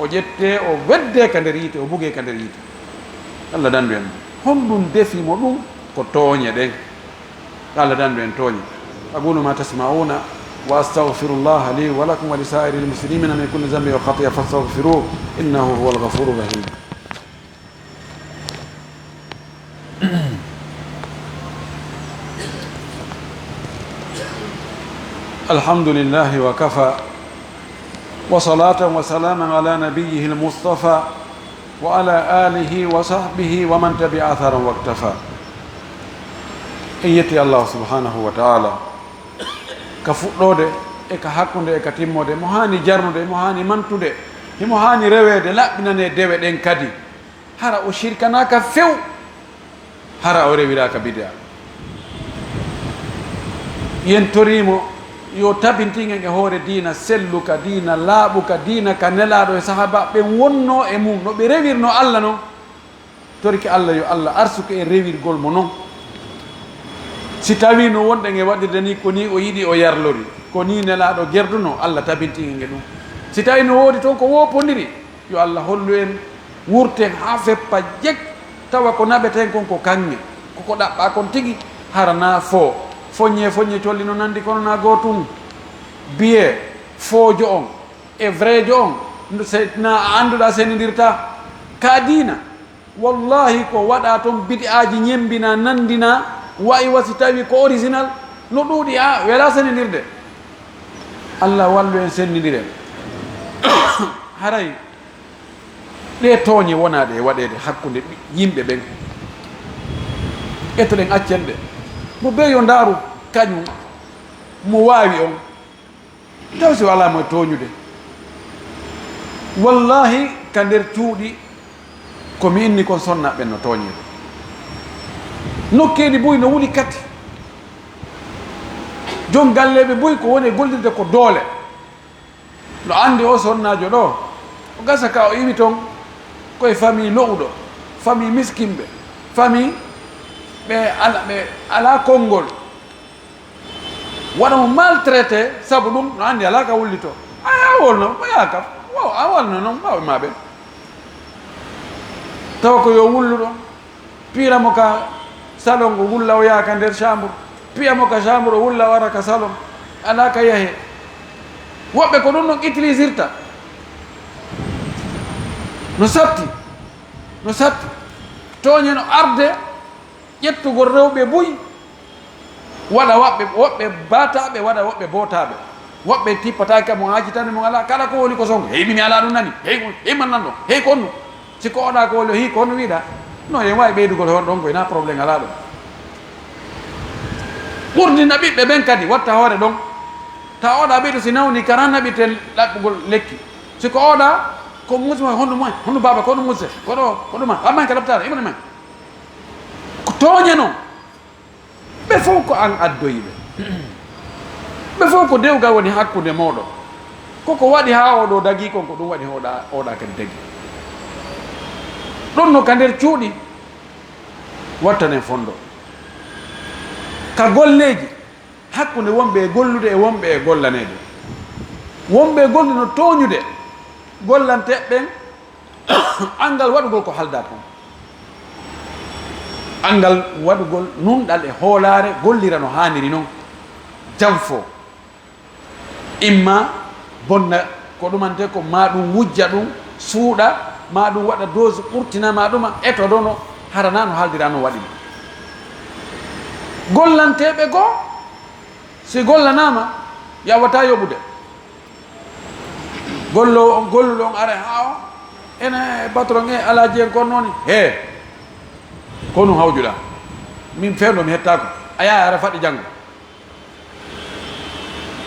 o ƴettee, o weddee ka nder yiite, o bugee ka nder yiite. Alla dandu en. Honɗun defi mo ɗum? Ko tooñe ɗen. Alla dandu en tooñe. أقول ما تسمعون وأستغفر الله لي ولكم ولسائر المسلمين من كل ذنب وخطيئة فاستغفروه إنه هو الغفور الرحيم. الحمد لله وكفى، وصلاة وسلاما على نبيه المصطفى، وعلى آله وصحبه ومن تبع أثرا واقتفى. En yetti Allahu subhanahu wa ta'ala ka fuɗɗoode e ka hakkunde e ka timmoode. Mo haani jarnude, mo haani mantude, himo haani reweede, laɓɓinanee dewe ɗen kadi. Hara o shirkanaaka few, hara o rewiraaka bid'a. Yen toriimo yo tabintin en e hoore diina selluka, diina laaɓuka, diina ka Nelaaɗo e sahaabaaɓe ɓen wonnoo e mun, no ɓe rewirnoo Alla non. Torki Alla yo Alla arsuku en rewirgol mo non. Si tawii no wonɗen e waɗirde nii, ko nii o yiɗi, o yarlori, ko nii Nelaaɗo gerdunoo, Alla tabintin en e ɗun. Si tawii no woodi ton ko woopondiri, yo Alla hollu en, wurten haa feppa jek, tawa ko naɓeten kon ko kaŋŋe, ko ko ɗaɓɓaa kon tigi, hara naa foo. Foɲɲe, foɲɲe colli no nandi kono naa gootun. Biyee foojo on e vreejo on, ndu se, naa a annduɗaa sendindirtaa. Ka diina, wallaahi ko waɗaa ton bidi'aaji ɲemmbinaa, nanndinaa, wa'i wa si tawii ko original, no ɗuuɗi, a welaa sendindirde. Alla wallu en sendindiren. Haray ɗee tooɲe wonaaɗe e waɗeede hakkunde ɓi-, yimɓe ɓen, etoɗen accen ɗe. Mo bee yo ndaaru kaɲun mo waawi on, taw si o alaa mo e tooɲude. Wallaahi, ka nder cuuɗi, ko mi inni kon, sonnaaɓe ɓen no tooɲeede. Nokkeeli buy no wuli kati. Jon galleeɓe buy ko woni e gollirde ko doole. No anndi oo sonnaajo ɗoo, o gasa ka o iwi ton ko e famii lo'uɗo, famii miskinɓe, famii ɓe ala, ɓe alaa konngol. Waɗa mo maltraité sabu ɗun, no anndi alaa ka wullitoo. A, a wolno, ko yaa ka, wo, a wolno non, ɓaawo maa ɓe. Tawa ko yo wullu ɗon. Piira mo ka salon, o wulla, o yaha ka nder chambre. Piya mo ka chambre, o wulla, o ara ka salon. Alaa ka yahee. Woɓɓe ko ɗun non utilisirta. No satti. No satti. Tooɲe no arde ƴettugol rewɓe buy. Waɗa woɓɓe, woɓɓe baataaɓe, waɗa woɓɓe bootaaɓe. Woɓɓe tippataake ka mo haajitani mo alaa. Kala ko woni ko sonko. Hey, min mi alaa ɗun nani. Hey, hey, man nan ɗon. Hey, ko honno? Si ko oɗa ko woni, hey, ko honno wiɗa? No, en waawi ɓeydugol hon ɗon koy, na problème alaa ɗon. Ɓurdina ɓiɓɓe ɓen kadi, watta hoore ɗon. Ta oɗa ɓeydo si nawni, karan naɓiten ɗaɓɓugol lekki. Si ko oɗa, ko musi mo, honno mo, honno baaba, ko honno musi, ko ɗo, ko ɗuma, amma ka laptaare, imani man. Ko tooɲe non. Ɓe fow ko an addoyi ɓe. Ɓe fow ko dewgal woni hakkunde mooɗon. Ko ko waɗi haa oo ɗoo dagii kon, ko ɗun waɗi hooɗa, ooɗa kadi dagii. Ɗun no ka nder cuuɗi, wattanen fondo. Ka golleeji, hakkunde wonɓe e gollude e wonɓe e gollaneede. Wonɓe e gollude no tooɲude gollanteeɓe ɓen, anngal waɗugol ko haldaa kon. Anngal waɗugol nunɗal e hoolaare, gollira no haaniri non, janfoo. Imma bonna ko ɗumantee ko, maa ɗum wujja ɗum, suuɗa, maa ɗum waɗa dose ɓurtina, maa ɗuma etodono, hara naa no haaldiraa non waɗi ɗum. Gollanteeɓe goo, si gollanaama, yaawataa yoɓude. Golloowo on, golluɗo on ara, haa o, ene patron e alaaji en kon noon, hee, ko ɗum hawjuɗaa? Min fewndo mi hettaako, a yaha ara faɗi janngo.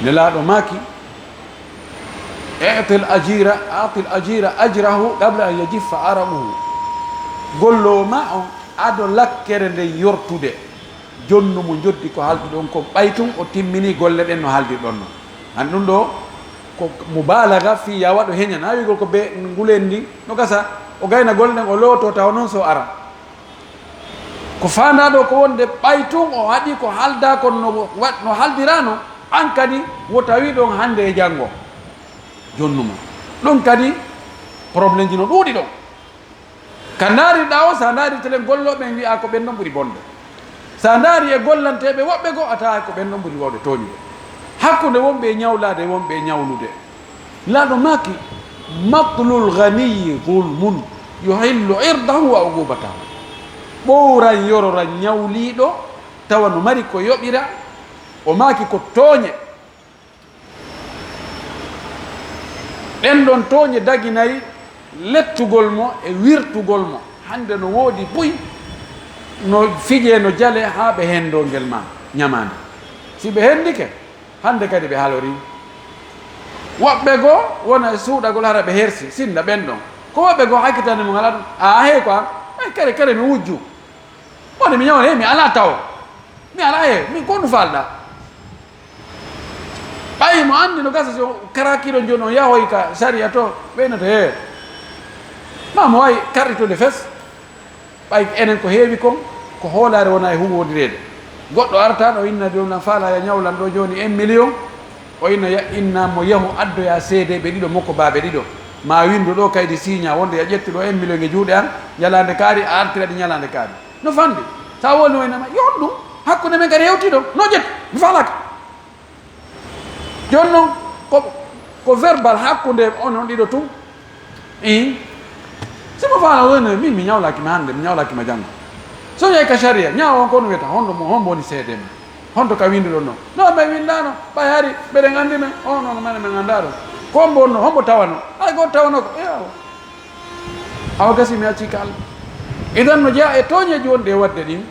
Nelaaɗo maaki, "I'til ajiira, a'til ajiira ajrahu qabla an yajiffa araquhu." Golloowo maa on, ado lakkere nden yortude, jonnu mo njoddi ko haalduɗon kon, ɓay tun o timminii golle ɗen no haaldirɗon non. Han ɗum ɗoo ko mubaalaga fii yaa waɗu heña, naa wi'ugol ko be ngulendi no gasa, o gayna golle ɗen, o lootoo tawa non so ara. Ko faandaa ɗoo ko wonde ɓay tun o haɗii ko haaldaa kon no wa-, no haaldiraano, an kadi wo tawi ɗon hannde e janngo jonnu mo. Ɗon kadi probleemji no ɗuuɗi ɗon. Ka ndaarirɗaa o, so a ndaarii telen gollooɓe ɓen wi'aa ko ɓen ɗon ɓuri bonde. So a ndaarii e gollanteeɓe woɓɓe goo, a taway ko ɓen ɗon ɓuri wawde tooñude. Hakkunde wonɓe e ñawlaade e wonɓe e ñawlude. Laaɗo maaki, "Matlul ghaniyyi zulmun yuhillu irdahu wa uqubatahu." Ɓowran yororan ñawliiɗo, tawa no mari ko yoɓira, o maaki ko tooñe. Ɗen ɗon tooñe daginay lettugol mo e wirtugol mo. Hande no woodi buy no fijee, no jalee haa ɓe hendoo ngel maa ñamaande. Si ɓe hendike, hande kadi ɓe halorii. Woɓɓe goo wona e suuɗagol, hara ɓe hersi, sinda ɓen ɗon. Ko woɓɓe goo hakkitande mum alaa ɗum. Aa, hey, ko an? Ay, kare, kare, mi wujju. Woni mi ñawne, mi alaa taw. Mi alaa, hey, min ko honɗum faalɗaa? Ɓay mo anndi no gasa si o karakiiɗo jooni, o yahoy ka sariya to, ɓeynata, hee. Maa mo waawi karɗitude fes. Ɓay enen ko heewi kon, ko hoolaare wona e huuwondireede. Goɗɗo arata ɗo inna jooni, "An faalaa ya ñawlan ɗo jooni un million?" O inna ya, inna mo yahu addoya seedeeɓe ɗiɗo, mokobaaɓe ɗiɗo. Maa winndu ɗo kaydi siiña wonde ya ƴettu ɗo un million e juuɗe an, ñalaande kaari, a artira ɗi ñalaande kaari. No fanɗi. Sa woni o inna ma, "Yo honɗum? Hakkunde men kadi hewtii ɗo. No ƴettu, mi faalaaka." Jooni non, ko, ko verbal hakkunde onon ɗiɗo tun. Ii. Si mo faala woni, "Min mi ñawlaaki ma hannde, mi ñawlaaki ma janngo." So yahi ka sariya, ñaawo on ko no wiyata, "Honɗo mo, hombo woni seede ma? Honto ka winduɗon non?" "No, men windaano, ɓay hari mbeɗen anndi men." "O, non, men, men anndaa ɗon. Ko hombo wonno, hombo tawano?" "Hay gooto tawano ko." Yawa. Awa gasi mi accii ka Allah. Idan no jeyaa e tooñeeji wonɗi e waɗde ɗin,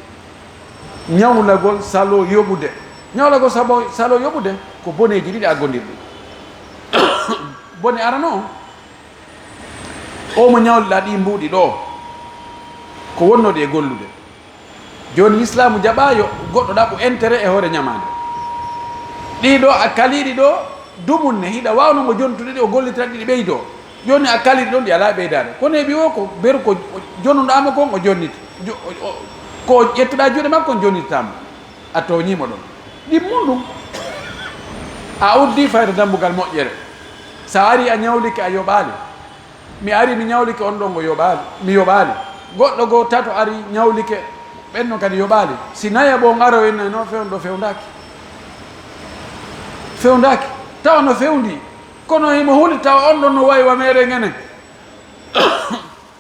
ñawlagol saloo yoɓude. Ñawlagol sabo-, saloo yoɓude ko boneeji ɗiɗi aggondirɗi. Bone arano on, o mo ñawliɗaa ɗii mbuuɗi ɗoo, ko wonnooɗi e gollude. Jooni, Lislaamu jaɓaa yo goɗɗo ɗaɓɓu intérêt e hoore ñamaande. Ɗii ɗoo a kalii ɗi ɗoo, dumunne, hiɗa waawno mo jontude ɗi, o gollitira ɗi, ɗi ɓeydoo. Jooni a kalii ɗi ɗon, ɗi alaa e ɓeydaade. Kono heɓi o ko beru ko jonuɗaa mo kon, o jonniti. Jo-, o, o, ko ƴettuɗaa juuɗe makko, on jonnitataa mo. A tooñii mo ɗon. Ɗimmun ɗum. A uddii fayde dambugal moƴƴere. Sa arii a ñawlike, a yoɓaali. Mi arii mi ñawlike, on ɗon o yoɓaali, mi yoɓaali. Goɗɗo goo tato arii ñawlike, ɓen non kadi yoɓaali. Si nayaɓo on aroyi, no fewndo fewndaaki. Fewndaaki. Tawa no fewndii. Kono himo huli tawa on ɗon no wayi wa meɗen enen.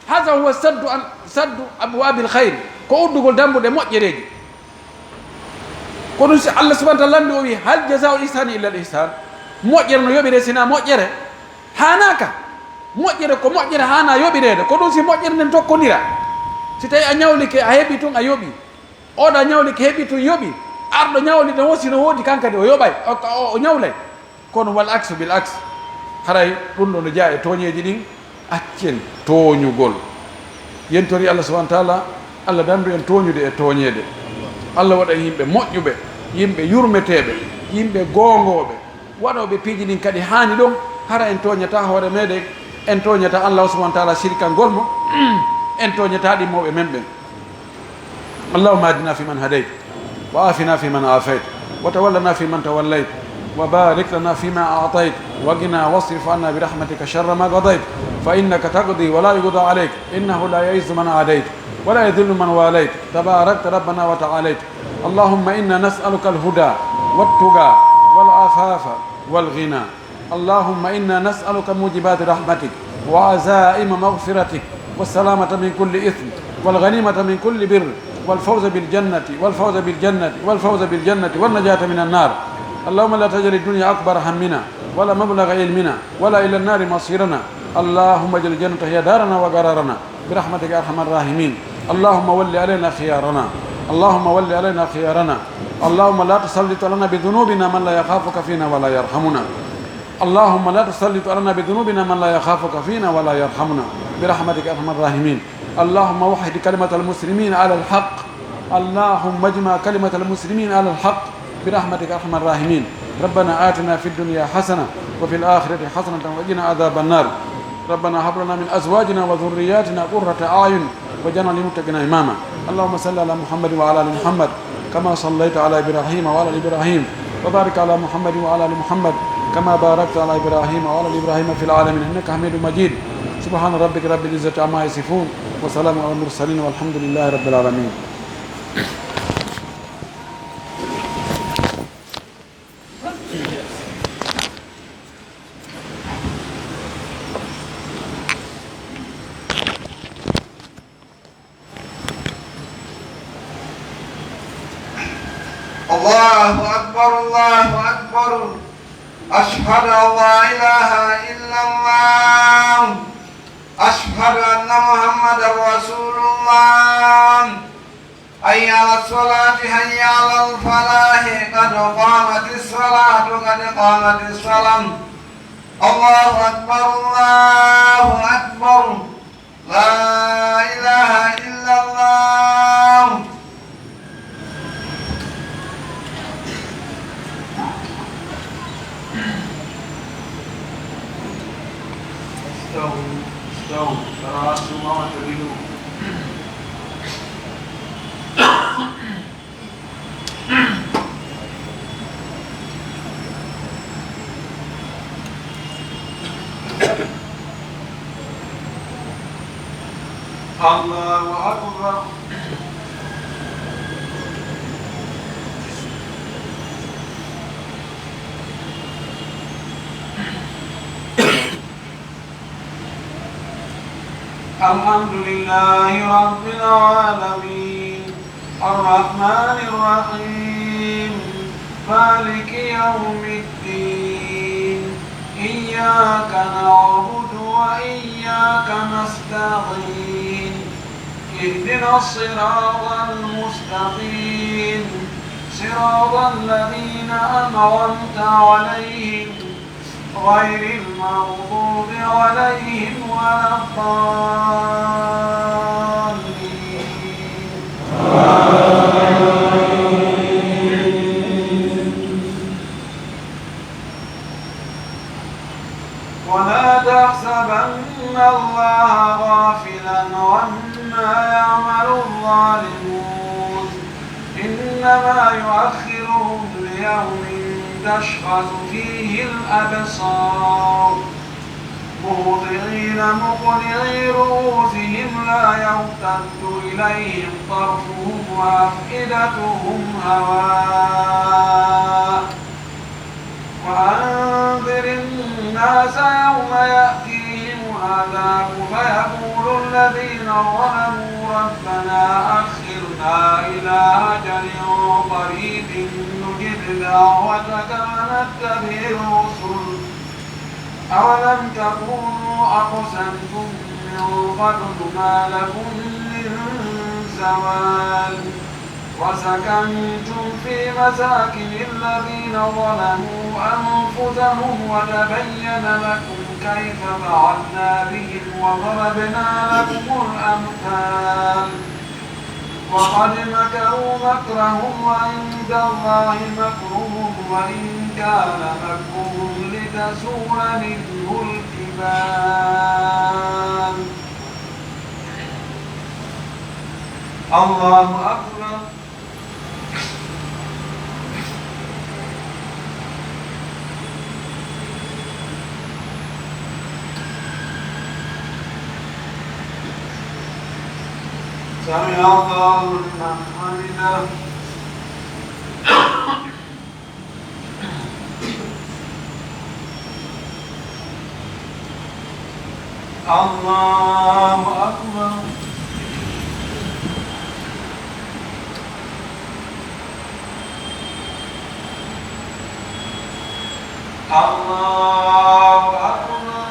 Haza huwa saddu an, saddu abwaabil khayr. Ko uddugol dambuɗe moƴƴereeji. Ko ɗum si Allah subhanahu wa ta'ala lanndi o wi, "Hal jazaa'ul ihsaani illa al ihsaan?" Moƴƴere no yoɓiree sinaa moƴƴere? Haanaaka. Moƴƴere ko moƴƴere haanaa yoɓireede. Ko ɗum si moƴƴere nden tokkondira. Si tawi a ñawlike, a heɓi tun, a yoɓi. Oɗa ñawlike, heɓi tun, yoɓi. Arɗo ñawli ɗon o, si no woodi kan kadi, o yoɓay, o, o, o ñawlay. Kono wal aksu bil aks, haray ɗum ɗo no jeyaa e tooñeeji ɗin. Accen tooñugol. Yentori Allah subhanahu wa ta'ala, Allah dandu en tooñude e tooñeede. Allah waɗa en yimɓe moƴƴuɓe, yimɓe yurmeteeɓe, yimɓe goongooɓe, waɗooɓe piiji ɗin kadi haani ɗon. Hara en tooñataa hoore meɗen, en tooñataa Allah subhanahu wa ta'ala sirkangol mo, en tooñataa ɗimmooɓe men ɓen. اللهم اهدنا فيمن هديت، وعافنا فيمن عافيت، وتولنا فيمن توليت، وبارك لنا فيما أعطيت، وقنا واصرف عنا برحمتك شر ما قضيت، فإنك تقضي ولا يقضى عليك، إنه لا يعز من عاديت، ولا يذل من واليت، تباركت ربنا وتعاليت. اللهم إنا نسألك الهدى والتقى والعفاف والغنى. اللهم إنا نسألك موجبات رحمتك وعزائم مغفرتك والسلامة من كل إثم والغنيمة من كل بر والفوز بالجنة، والفوز بالجنة، والفوز بالجنة، والنجاة من النار. اللهم لا تجعل الدنيا أكبر همنا ولا مبلغ علمنا ولا إلى النار مصيرنا. اللهم اجعل الجنة هي دارنا وقرارنا. برحمتك يا أرحم الراحمين. اللهم ول علينا خيارنا. اللهم ول علينا خيارنا. اللهم لا تسلط علينا بذنوبنا من لا يخافك فينا ولا يرحمنا. اللهم لا تسلط علينا بذنوبنا من لا يخافك فينا ولا يرحمنا. برحمتك يا أرحم الراحمين. اللهم وحد كلمة المسلمين على الحق. اللهم اجمع كلمة المسلمين على الحق. برحمتك يا أرحم الراحمين. ربنا آتنا في الدنيا حسنة وفي الآخرة حسنة وقنا عذاب النار. ربنا هب لنا من أزواجنا وذرياتنا قرة أعين واجعلنا للمتقين إماما. اللهم صل على محمد وعلى آل محمد كما صليت على إبراهيم وعلى آل إبراهيم، وبارك على محمد وعلى آل محمد كما باركت على إبراهيم وعلى آل إبراهيم في العالمين إنك حميد مجيد. سبحان ربك رب العزة عما يصفون، وسلام على المرسلين، والحمد لله رب العالمين. الله أكبر، الله أكبر. أشهد أن لا إله إلا الله. أشهد أن محمدا رسول الله. حي على الصلاة، حي على الفلاح، قد قامت الصلاة، قد قامت الصلاة. الله أكبر، الله أكبر. لا إله إلا الله. استووا، استووا، تراصوا واعتدلوا. الله أكبر. الحمد لله رب العالمين. الرحمن الرحيم. مالك يوم الدين. إياك نعبد وإياك نستعين. اهدنا الصراط المستقيم. صراط الذين أنعمت عليهم غير المغضوب عليهم ولا الضالين. ولا تحسبن الله غافلا عما يعمل الظالمون، إنما يؤخرهم ليوم تشخص فيه الأبصار، مهطعين مقنعي رؤوسهم لا يرتد إليهم طرفهم وأفئدتهم هواء. وأنذر الناس يوم يأتيهم العذاب فيقول الذين ظلموا ربنا أخرنا إلى أجل قريب نجب دعوتك ونتبع الرسل أولم تكونوا أقسمتم من قبل ما لكم من زوال. وسكنتم في مساكن الذين ظلموا أنفسهم وتبين لكم كيف فعلنا بهم وضربنا لكم الأمثال. وقد مكروا مكرهم وعند الله مكرهم وإن كان مكرهم لتزول منه الجبال. الله أكبر. سمع الله لمن حمده. الله أكبر. الله أكبر.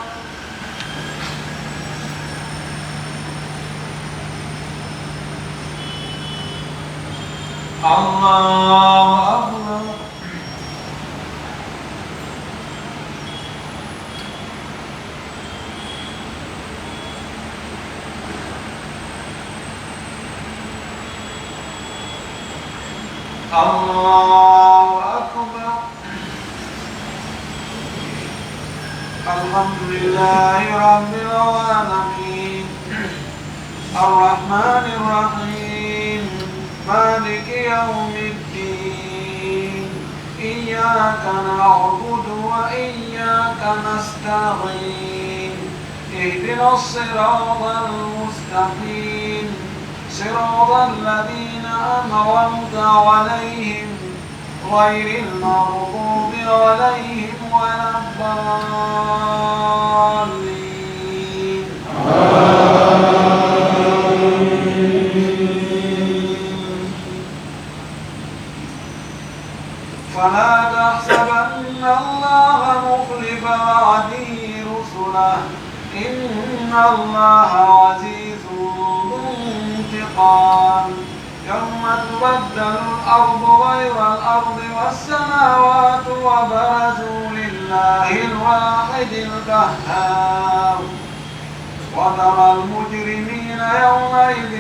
الله أكبر. الله أكبر. الحمد لله رب العالمين. الرحمن الرحيم. مالك يوم الدين. إياك نعبد وإياك نستعين. اهدنا الصراط المستقيم. صراط الذين أنعمت عليهم غير المغضوب عليهم ولا الضالين. آمين. ولا تحسبن الله مخلف وعده رسله، إن الله عزيز ذو انتقام. يوم تبدل الأرض غير الأرض والسماوات وبرزوا لله الواحد القهار. وترى المجرمين يومئذ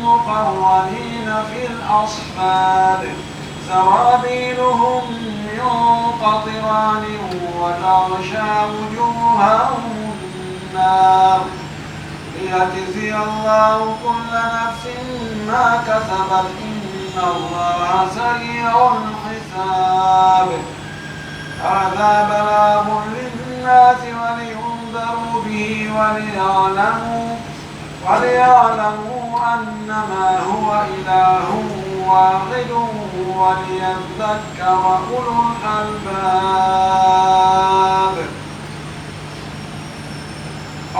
مقرنين في الأصفاد. سرابيلهم من قطران وتغشى وجوههم النار. ليجزي الله كل نفس ما كسبت، إن الله سريع الحساب. هذا بلاغ للناس ولينذروا به وليعلموا، وليعلموا أنما هو إله واحد وليذكر أولو الألباب.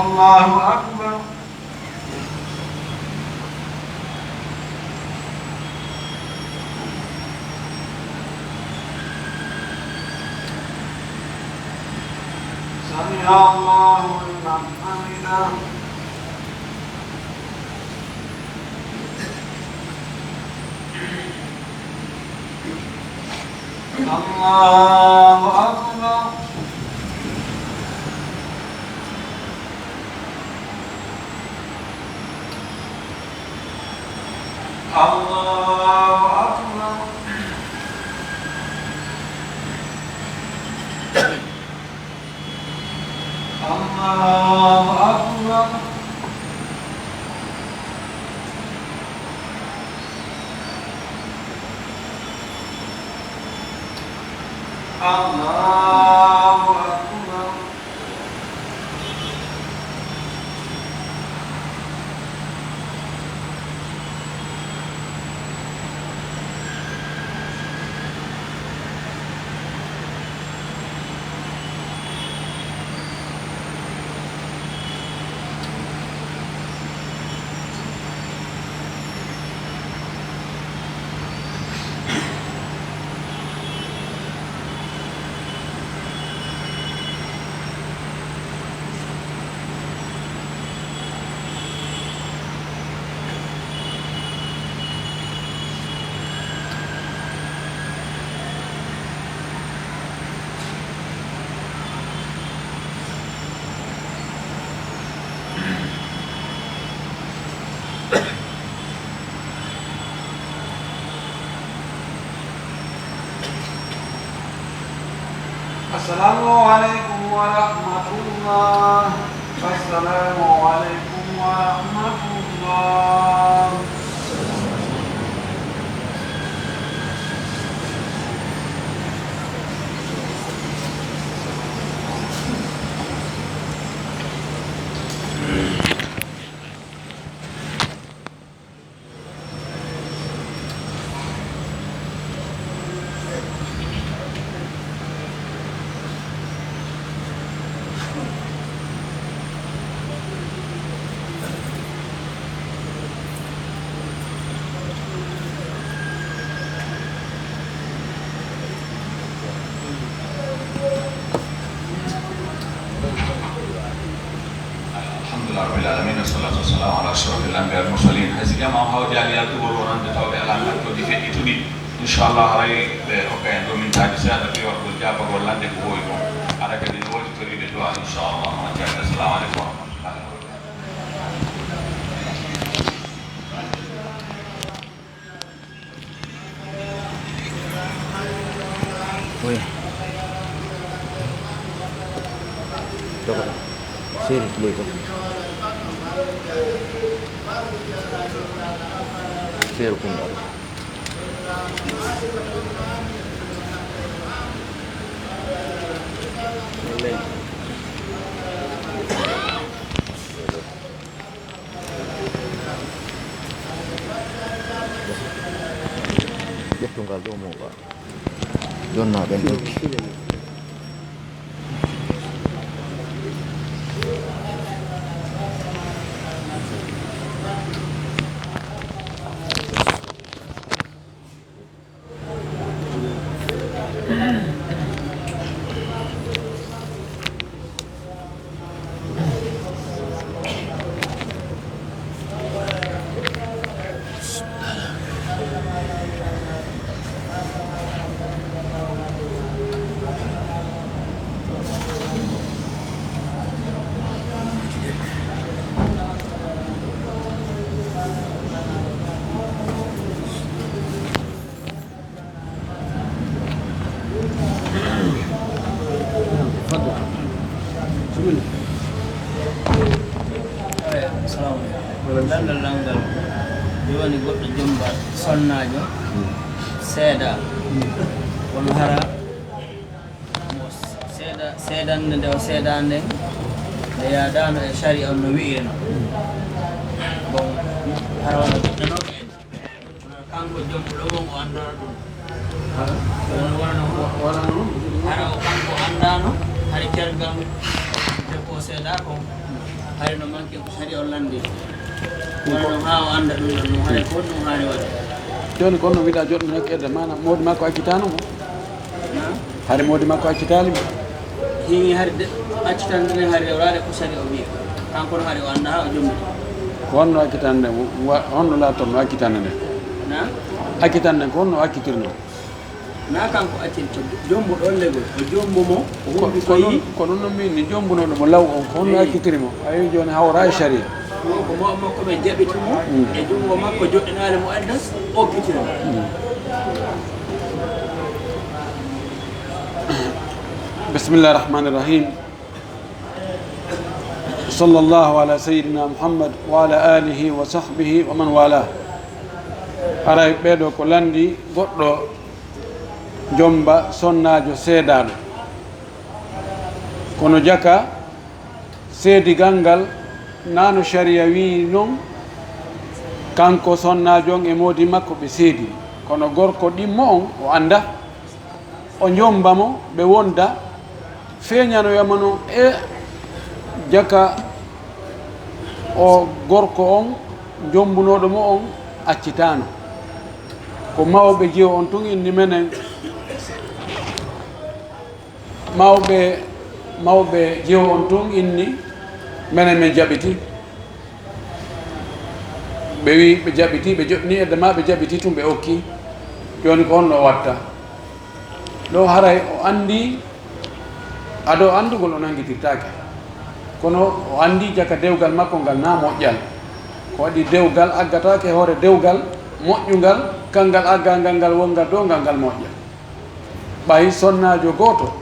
الله أكبر. سمع الله لمن حمده. الله أكبر. الله أكبر. الله أكبر. الله أكبر. السلام عليكم ورحمة الله. السلام عليكم ورحمة الله. Alhamdulillahi rabbil alamin, wassalatu wassalamu ala ashrafil anbiya wal mursalin. Hay si jamaa on hawjaali yaltugol wonande tawɓe alaa ngattooji feƴƴituɗi, inchallah haray ɓe hokka en ɗo mintaaji seeɗa fii waɗugol jaabagol lande ko wowi kon. Hara kadi no woodi toriiɓe du'a, inchallah. On jaari, assalamu aleykum wa rahmatullahi wa barakatuh. Oui. Dogo ɗo. Seeri ley ɗo. Seeri kun ɗo. Ley. Ƴettu ngal ɗo mooɓa. Jonnaa ɓen ɗon. Tafadal. Bismillah. Eey, salaamu aleykum. Lanndal, lanndal. Jooni goɗɗo jommba sonnaajo, seeda. Kono hara mo seeda, seedannde nde o seedaa nden, nde yaadaano e sariya on no wi'iri non. Bon, hara wona goɗɗo non en. Kanko jom ɗo on o anndaa ɗum. Ɗum wona non. Hara o kanko anndaano, hari tergal debbo o seedaa kon, hari no manke ko sariya on lanndiri. Wona non haa o annda ɗum ɗon, no hari ko ɗum haani waɗde. Jooni ko no wiɗa joɗɗo nokkeede, maanaam moodi makko accitaano mo? Hari moodi makko accitaali mo? Hii, hari de, accitande nden hari rewraade ko sariya o wi'i. Kanko no hari o anndaa haa o jommiti. Ko honno accitande nden, wa-, honno laatorno accitande nden? Na? Accitande nden ko honno accitirno? Na kanko acciti, jommbo ɗon legol. O jommbo mo, o Ko, hundi ko ko non, yii. Ko non no min ni jommbunooɗo mo law on, ko honno Eey. Accitiri mo? Ayo jooni hawraa e sariya. Ko mo makko ɓe jaɓiti mo, Mm. E junngo makko joɗɗinaali mo adda, okkitiri mo. Mm. Bismillahir Rahmanir Rahim. Sallallahu ala sayyidina Muhammad wa ala alihi wa sahbihi wa man wala. Haray ɓeeɗo ko lanndi goɗɗo jommba sonnaajo seedaaɗo. Kono jaka seedigal ngal, naa no sariya wi'i non, kanko sonnaajo on e moodi makko ɓe seedi. Kono gorko ɗimmo on, o anndaa. O jommba mo, ɓe wonda, feeñanoya mo non e jaka o gorko on, jommbunooɗo mo on, accitaano. Ko mawɓe jeyo on tun inni menen, mawɓe, mawɓe jeyo on tun inni menen men jaɓiti. Ɓe wi'i ɓe jaɓiti, ɓe joɗɗini edda maa ɓe jaɓiti tun ɓe okki. Jooni ko honno o watta? Ɗo haray o anndi, ado anndugol o nanngitirtaake. Kono o anndi jaka dewgal makko ngal naa moƴƴal. Ko waɗi dewgal aggataake hoore dewgal moƴƴungal, kangal aggangal ngal wongal dow ngal ngal moƴƴa. Ɓay sonnaajo gooto,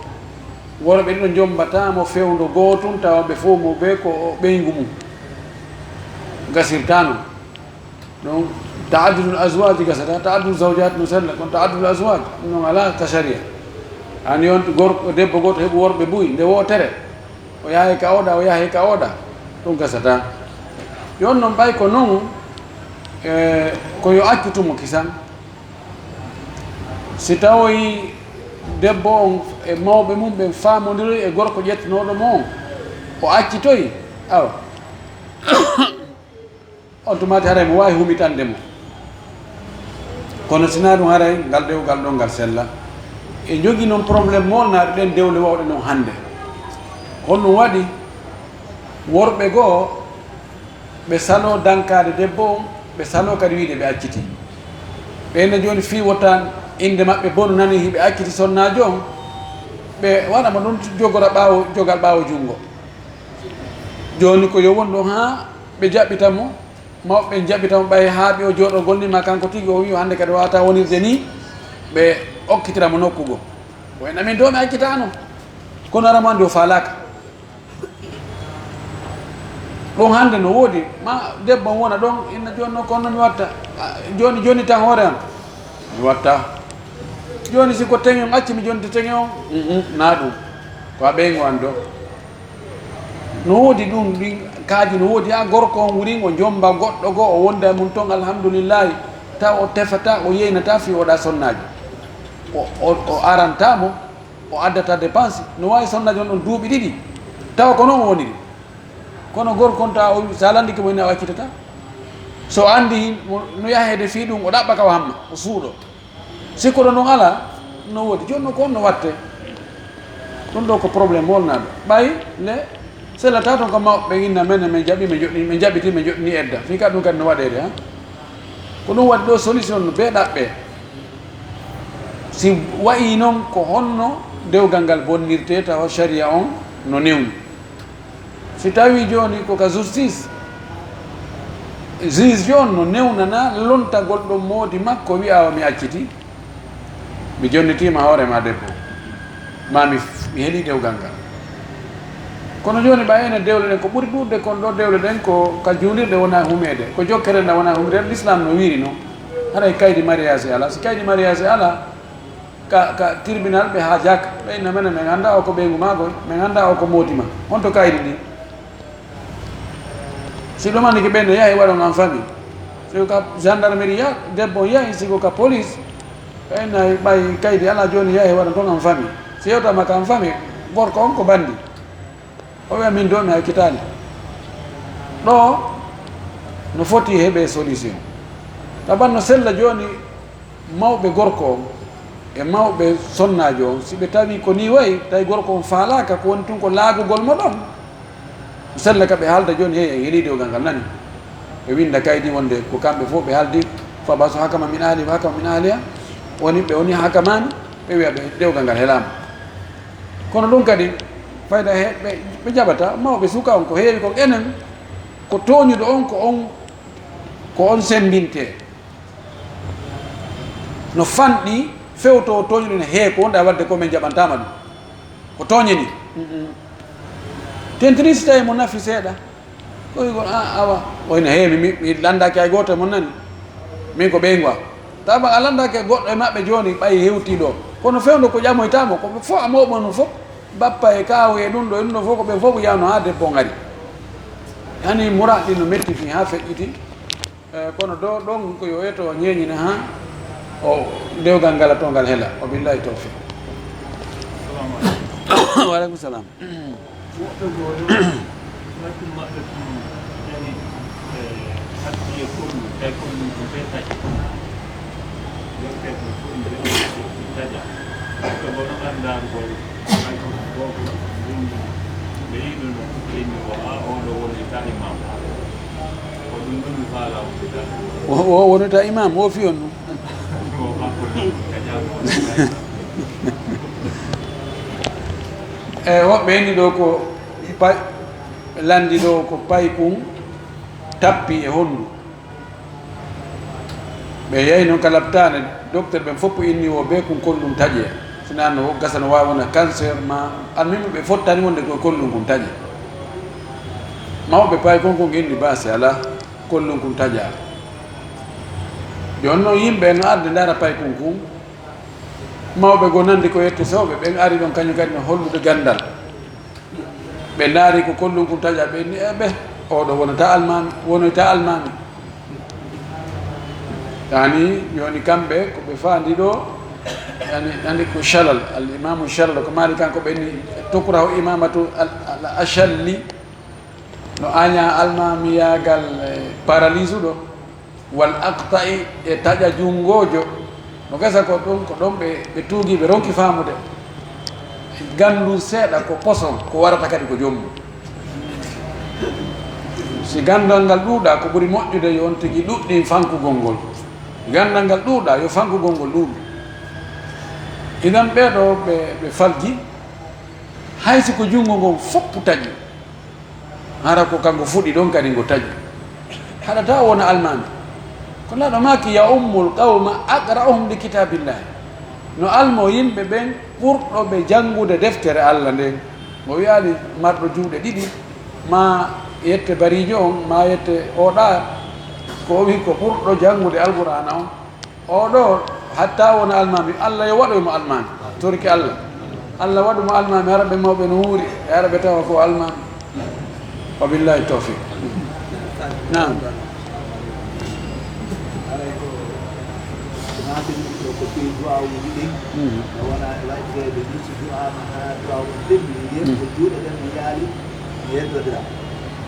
worɓe ɗiɗo jommbataa mo fewndo gootun, tawa ɓe fow mo bee ko o ɓeyngu mum. Gasirtaa non. Ɗum ta'addudul azwaaji gasata, ta'addudul zawjaat no sella, kono ta'addudul azwaaj, ɗum non alaa ka sariya. An yonti gorko, debbo gooto heɓu worɓe buy, nde wootere, o yahay ka oɗa, o yahay ka oɗa, ɗum gasata. Yon non ɓay ko non, e, ko yo accutu mo kisan. Si tawoyi debbo on e mawɓe mum ɓen faamondiroyi e gorko ƴettunooɗo mo on, o accitoyi, awa. On tuma ti haray mo waawi humitande mo. Kono si naa ɗum haray, ngal dewgal ɗon ngal sella. E jogii non problème moolnaaɗo ɗen dewle wawɗe non hannde. Ko honɗum waɗi? Worɓe goo, ɓe saloo dankaade debbo on, ɓe saloo kadi wiide ɓe accitii. Ɓen ne jooni fii wota innde maɓɓe bonu nani hiɓe acciti sonnaajo on, ɓe waɗa mo ɗum jogora ɓaawo, jogal ɓaawo junngo. Jooni ko yo won ɗon haa ɓe jaɓɓita mo, mawɓe ɓen jaɓɓita mo ɓay haa ɓe o jooɗoo golni ma kanko tigi o wi'i o hannde kadi waawataa wonirde nii, ɓe okkitira mo nokku goo. Ko en amin doo ɓe accitaano, kono ara mo anndi o faalaaka. Ɗum hannde no woodi, ma debbo on wona ɗon, inna jooni non ko honno mi watta? A, jooni, jooni tan hoore an. Mi watta. Jooni si ko teŋe on acci mi jonti teŋe on, mm, mm, naa ɗum. Ko a ɓeyngu an ɗoo. No woodi ɗum, ɗin kaaji no woodi. Haa gorko on wurin o jomba goɗɗo goo, o wonda e mum ton, alhamdulillahi. Taw o tefata, o yeynata fii oɗa sonnaajo. O, o, o aranta mo, o addata dépense. No waawi sonnaajo on ɗon duuɓi ɗiɗi. Tawa ko non o woniri. Kono gorko on tawa o, sa landike mo, ina o accitata. So anndi mo, no yaheede fii ɗum, o ɗaɓɓa ka o hamma, o suuɗo. Si ko ɗon non alaa, No woodi. Jooni non ko honno wattee? Ɗun ɗoo ko problème molnaaɗo. Ɓay le sellataa ton ko mawɓe ɓen inna menen, men jaɓi, men joɗɗini, men jaɓɓiti, men joɗɗini edda. Fii ka ɗun kadi no waɗeede, han? Ko ɗun waɗi ɗoo solution no bee ɗaɓɓee. Si wa'ii non, ko honno dewgal ngal bonnirtee tawa sharia on no newni? Si tawii jooni ko ka justice, juge on no newnana lontagol ɗon moodi makko, wi'a wa mi accitii, mi jonnitiima hoore maa debbo, maa mi, mi helii dewgal ngal. Kono jooni ɓay enen dewle ɗen, ko ɓuri ɗuuɗude kon ɗoo dewle ɗen ko ka juulirɗe wona humeede, ko jokkere nde wona humde, Lislaam no wiiri non. Haray kaydi mariage alaa. Si kaydi mariage alaa, ka, ka tribunal ɓe haajaaka. Ɓe inna menen, men anndaa o ko ɓeyngu maa koy, men anndaa o ko moodi maa. Honto kaydi ndin? Si ɗumannike ɓen no yahi waɗon en famille. Si ko ka gendarmerie ya, debbo on yahi, si ko ka police, ɓe inna ɓay kaydi alaa jooni yahi waɗon ton en famille. Si yewtaama ka en famille, gorko on ko bandi. O wi'a min ɗoo mi hakkitaali. Ɗoo no foti heɓee solution. Taban no sella jooni mawɓe gorko on e mawɓe sonnaajo on, si ɓe tawii ko nii wayi, tawi gorko on faalaaka, ko woni tun ko laagugol mo ɗon. No sella ka ɓe haalda jooni, hey, en helii dewgal ngal, nani? Ɓe winnda kaydi wonde ko kamɓe fof ɓe haaldi, فابعثوا حكما من أهله وحكما من أهلها, woni ɓe woni hakamaani, ɓe wi'a ɓe dewgal ngal helaama. Kono ɗun kadi, fayda he, ɓe, ɓe jaɓata, mawɓe suka on ko heewi kon enen, ko tooñuɗo on, ko on, ko on semmbintee. No fanɗi fewtoo tooñuɗo ne, hee, ko wonɗaa waɗde ko, men jaɓantaama ɗun. Ko tooñe nii. Tentini si tawii mo nafi seeɗa. Ko wi'ugol, "Ah, awa, o ina heewi, mi, mi, mi lanndaaki hay gooto e mon nani. Min ko ɓeyngu am." Tawa a lanndaaki e goɗɗo e maɓɓe jooni, ɓay hewtii ɗoo. Kono fewndo ko ƴamoytaa mo, ko ɓe fof a mawɓe on fof. Bappa e kaawu e ɗun ɗoo, e ɗun ɗoo fof, ko ɓe fof yawno haa debbo on ari. Hani muraad ɗin no metti fii haa feƴƴiti. Eh, kono do, ɗon ko yo eto o ñeeñina haa o dewgal ngal to ngal hela. Wa billahi tawfiq. Wa alaikum salam. Woɓɓe goo ɗon, maccuɓe maɓɓe ɗum nani, eh, haddi e kondu, tawi kondu ko bee taƴe. Yewtere ko fof ɓe taƴa. Woɓɓe goo no anndaa ngol, hay ko gooto woni ɓe yiɗuno, ɓe inni o, aa, oo ɗoo woni taƴe maam. Ko ɗum ɗon mi faalaa wonde tan. O, o wonata imam, o fiyon ɗum. Ko kanko ɗum taƴaa ko. E woɓɓe inni ɗoo ko pay-, lanndi ɗoo ko paykun tappi e honndu. Ɓe yahi non ka laptaane, docteur ɓen fof inni o bee kun kollum taƴe. Sinaa no gasa no waawi wona cancer ma, almuhimmi ɓe fottani wonde ko kollum kun taƴe. Mawɓe paykun kun inni baasi alaa, kollum kun taƴaa. Jooni non yimɓe no arde ndaara paykun kun. Mawɓe goo nandi ko yette sewɓe, ɓen ari ɗon kañum kadi no hollude ganndal. Ɓe ndaari ko kollum kun taƴaa, ɓe inni, "E ɓe, oo ɗoo wonataa almaami, wonoytaa almaami." Yani, jooni kamɓe ko ɓe faandi ɗoo, yani, nandi ko Shalal, al imaamu Shalal, ko maari kanko ɓe inni, "Tukrahu imamatu al, al ashalli", no añaa almaamiyaagal, eh, paralysuɗo. Wal aqta'i, e taƴa junngoojo. No gasa ko ɗum, ko ɗon ɓe, ɓe tuugi, ɓe ronki faamude. Ganndun seeɗa ko poson, ko warata kadi ko jommum. Si ganndal ngal ɗuuɗaa, ko ɓuri moƴƴude yo on tigi ɗuɗɗin fankugol ngol. Ganndal ngal ɗuuɗaa, yo fankugol ngol ɗuuɗu. Idan ɓee ɗoo ɓe, ɓe falji, hay si ko junngo ngon fof taƴi. Hara ko kanko fuɗi ɗon kadi ngo taƴi. Haɗataa o wona almaami. Ko Nelaaɗo maaki, "Ya ummul qawma aqra'uhum li kitaabillahi." No almo yimɓe ɓen ɓurɗo ɓe janngude deftere Alla nden. O wi'aali marɗo juuɗe ɗiɗi, maa yette bariijo on, maa yette oɗa. Ko o wi'i ko ɓurɗo janngude Alqur'aana on. Oo ɗoo, hatta wona almaami, Alla yo waɗu mo almaami. Torki Alla. Alla waɗu mo almaami, hara ɓe mawɓe no wuuri, e hara ɓe tawa ko almaami. Wa billahi tawfiq. Naam. Haray ko naatiri ɗo ko fii du'aawuuji ɗin. Mhm. No wona waɗireede ni si du'aama haa du'aawu on timmi, nden ko juuɗe ɗen no yaali, mi yeddodira.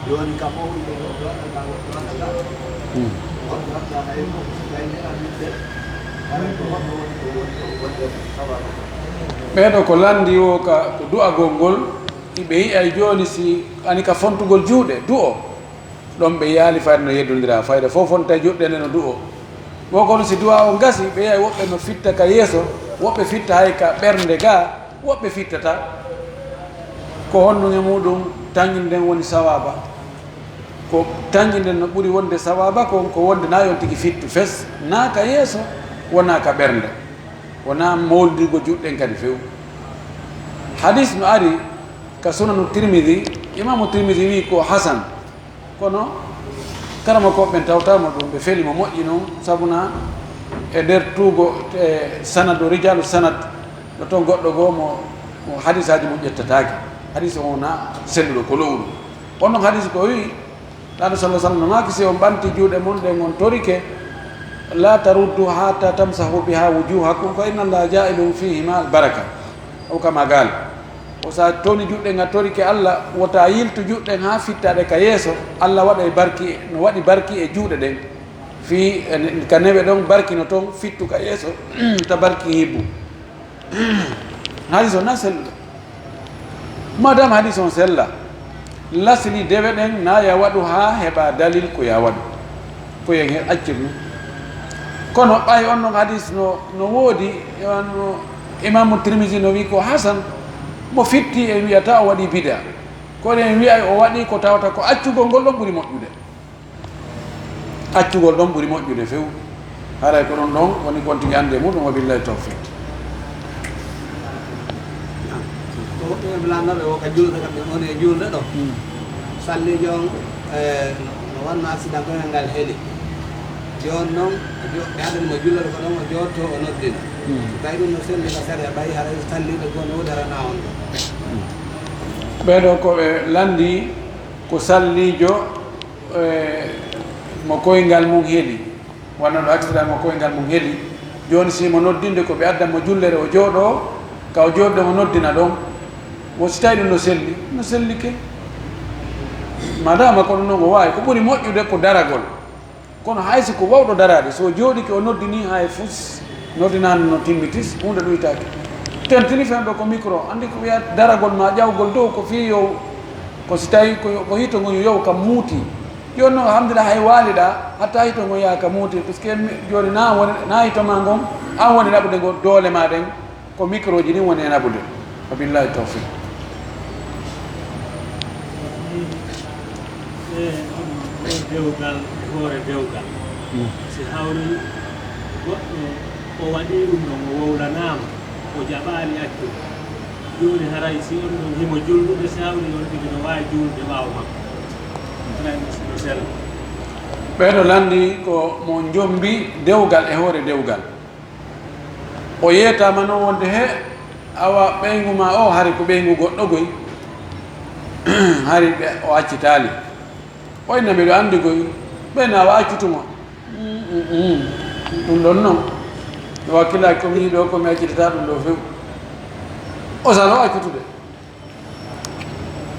Jooni kam o wi'e o doonata, o doonata. Hmm. On watta hay fof, so tawi neɗɗo witte, Ɓee ɗoo ko lanndii woo ka, ko du'agol ngol, hiɓe yi'ay jooni si ani ka fontugol juuɗe, du'o. Ɗon ɓe yaali fayda no yeddondira, fayda fow fonta e juuɗe ɗen no du'o. Woo kono si du'a on gasi, ɓe yi'ay woɓɓe no fitta ka yeeso, woɓɓe fitta hay ka ɓernde gaa, woɓɓe fittataa. Ko honɗun e muɗum tanƴinɗen woni sawaaba? Ko tanƴinɗen no ɓuri wonde sawaaba kon, ko wonde na yo on tigi fittu fes, na ka yeeso, wona ka ɓernde, wona mawlidugol juuɗe ɗen kadi few. Hadis no ari ka Sunanu Tirmidi, Imaamu Tirmidi wi'i ko hasan, kono karamokooɓe ɓen tawtaama ɗum, ɓe feli mo moƴƴi non, sabu na e nder tuugo e sanad, o rijaalu sanad, no ton goɗɗo goo mo, mo hadisaaji mum ƴettataake. Hadis on na selluɗo, ko lo'uɗo. On non hadis ko wi'i, Laamɗo sallallaahu alayhi wa sallam no maaki, si on ɓanti juuɗe mon ɗen, on torike, "La taruddu hatta tamsahu biha wujuhakum, fa inna Allaha ja'ilun fihima al-baraka." Aw kama qal. O sa toni juuɗe ɗen a torike Alla, wota yiltu juuɗe ɗen haa fittaɗe ka yeeso, Alla waɗay barki, no waɗi barki e juuɗe ɗen. Fii, e, ka newe ɗon barki no ton, fittu ka yeeso, ta barki hibbu. Hadis on na selluɗo. Madame hadis on sella, lasli dewe ɗen na ya waɗu haa heɓa dalil ko ya waɗu. Ko yen he accir ɗum. Kono ɓay on non hadis no, no woodi, no Imaamu Tirmisi no wi'i ko hasan, mo fitti en wi'ata o waɗi bida. Kono en wi'ay o waɗi ko tawata ko accugol ngol ɗon ɓuri moƴƴude. Accugol ɗon ɓuri moƴƴude few. Haray ko ɗon ɗon woni ko on tigi anndi e muɗum, wa billahi tawfiq. Ko woɓɓe ɓe lanndooɓe wo ka julde kam, ɓe woni e julde ɗo. Hmm. Salliijo on, eh, no, no wanno accident, koyngal ngal heli. Jooni non, o jo-, ɓe addani mo jullere ko ɗon o jooɗotoo, o noddina. Hmm. So tawi ɗum no selli ka sariya, ɓay haray salliiɓe goo no wudara na on ɗo. Hmm. Ɓee ɗoo ko ɓe lanndii ko salliijo e, mo koyngal mum heli, wano no accident mo koyngal mum heli, jooni si mo noddinde ko ɓe addan mo jullere, o jooɗoo, ka o jooɗɗo mo noddina ɗon, wo si tawi ɗum no selli, no sellike. Madama ko ɗum non o waawi, ko ɓuri moƴƴude ko daragol. Kono hay si ko wawɗo daraade, so o jooɗike o noddini hay fus, noddinaani no timmitis, huunde ɗuytaake. Tentini fen ɗo ko micro, anndi ko wiya daragol ma ƴawgol dow ko fii yo, ko si tawi ko, ko hito ngon yo ka muuti. Jooni non, alhamdulillah, hay waaliɗaa, hatta hito ngon yaha ka muuti, parce que mi, jooni na woni, na hito ma ngon, an woni naɓude ngo doole ma ɗen, ko microji ɗin woni e naɓude. Wa billahi tawfiq. E on, on dewgal, e hoore dewgal. Mm. Si hawri goɗɗo o waɗii ɗum ɗon, o wowlanaama, o jaɓaani accude. Jooni haray si on ɗon himo julnude, si hawri on tigi no waawi juulde ɓaawo makko. Haray no, no sella. Ɓeeɗo lanndii ko mo njombi dewgal e hoore dewgal. O yeetaama non wonde he, awa ɓeyngu maa o hari ko ɓeyngu goɗɗo goy. Hari ɓe, o accitaali. O inna miɗo anndi goy, ɓen awa accutu mo. Mm, mm, mm. Ɗum ɗon non. Mi wakkilaaki ko mi yiɗi ɗo, ko mi accitata ɗum ɗo few. O salo accutude.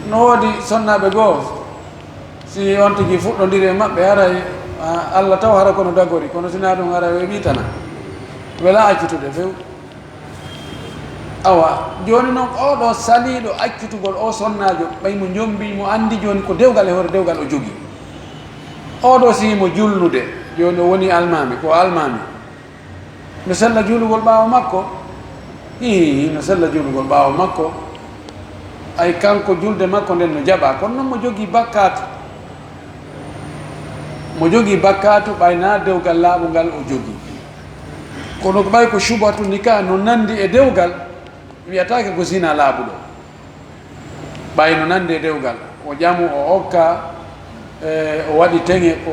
No woodi sonnaaɓe goo, si on tigi fuɗɗondiri e maɓɓe, haray, a, Alla taw hara kono dagori, kono si naa ɗum, haray o heɓii tana. Welaa accutude few. Awa, jooni non, oo ɗoo saliiɗo accutugol oo sonnaajo, ɓay mo njombii, mo anndi jooni ko dewgal e hoore dewgal o jogii. Oo ɗoo si mo julnude, jooni o woni almaami, ko almaami. No sella juulugol ɓaawo makko? Hii, no sella juulugol ɓaawo makko. Ay, kanko julde makko nden no jaɓaa, kono non mo jogii bakkaatu. Mo jogii bakkaatu, ɓay naa dewgal laaɓungal o jogii. Kono ko ɓay ko shubhatu nikah no nandi e dewgal, wi'ataake ko zina laaɓuɗo. Ɓay no nandi e dewgal, o ƴamu, o okka, e, o waɗi teŋe, ko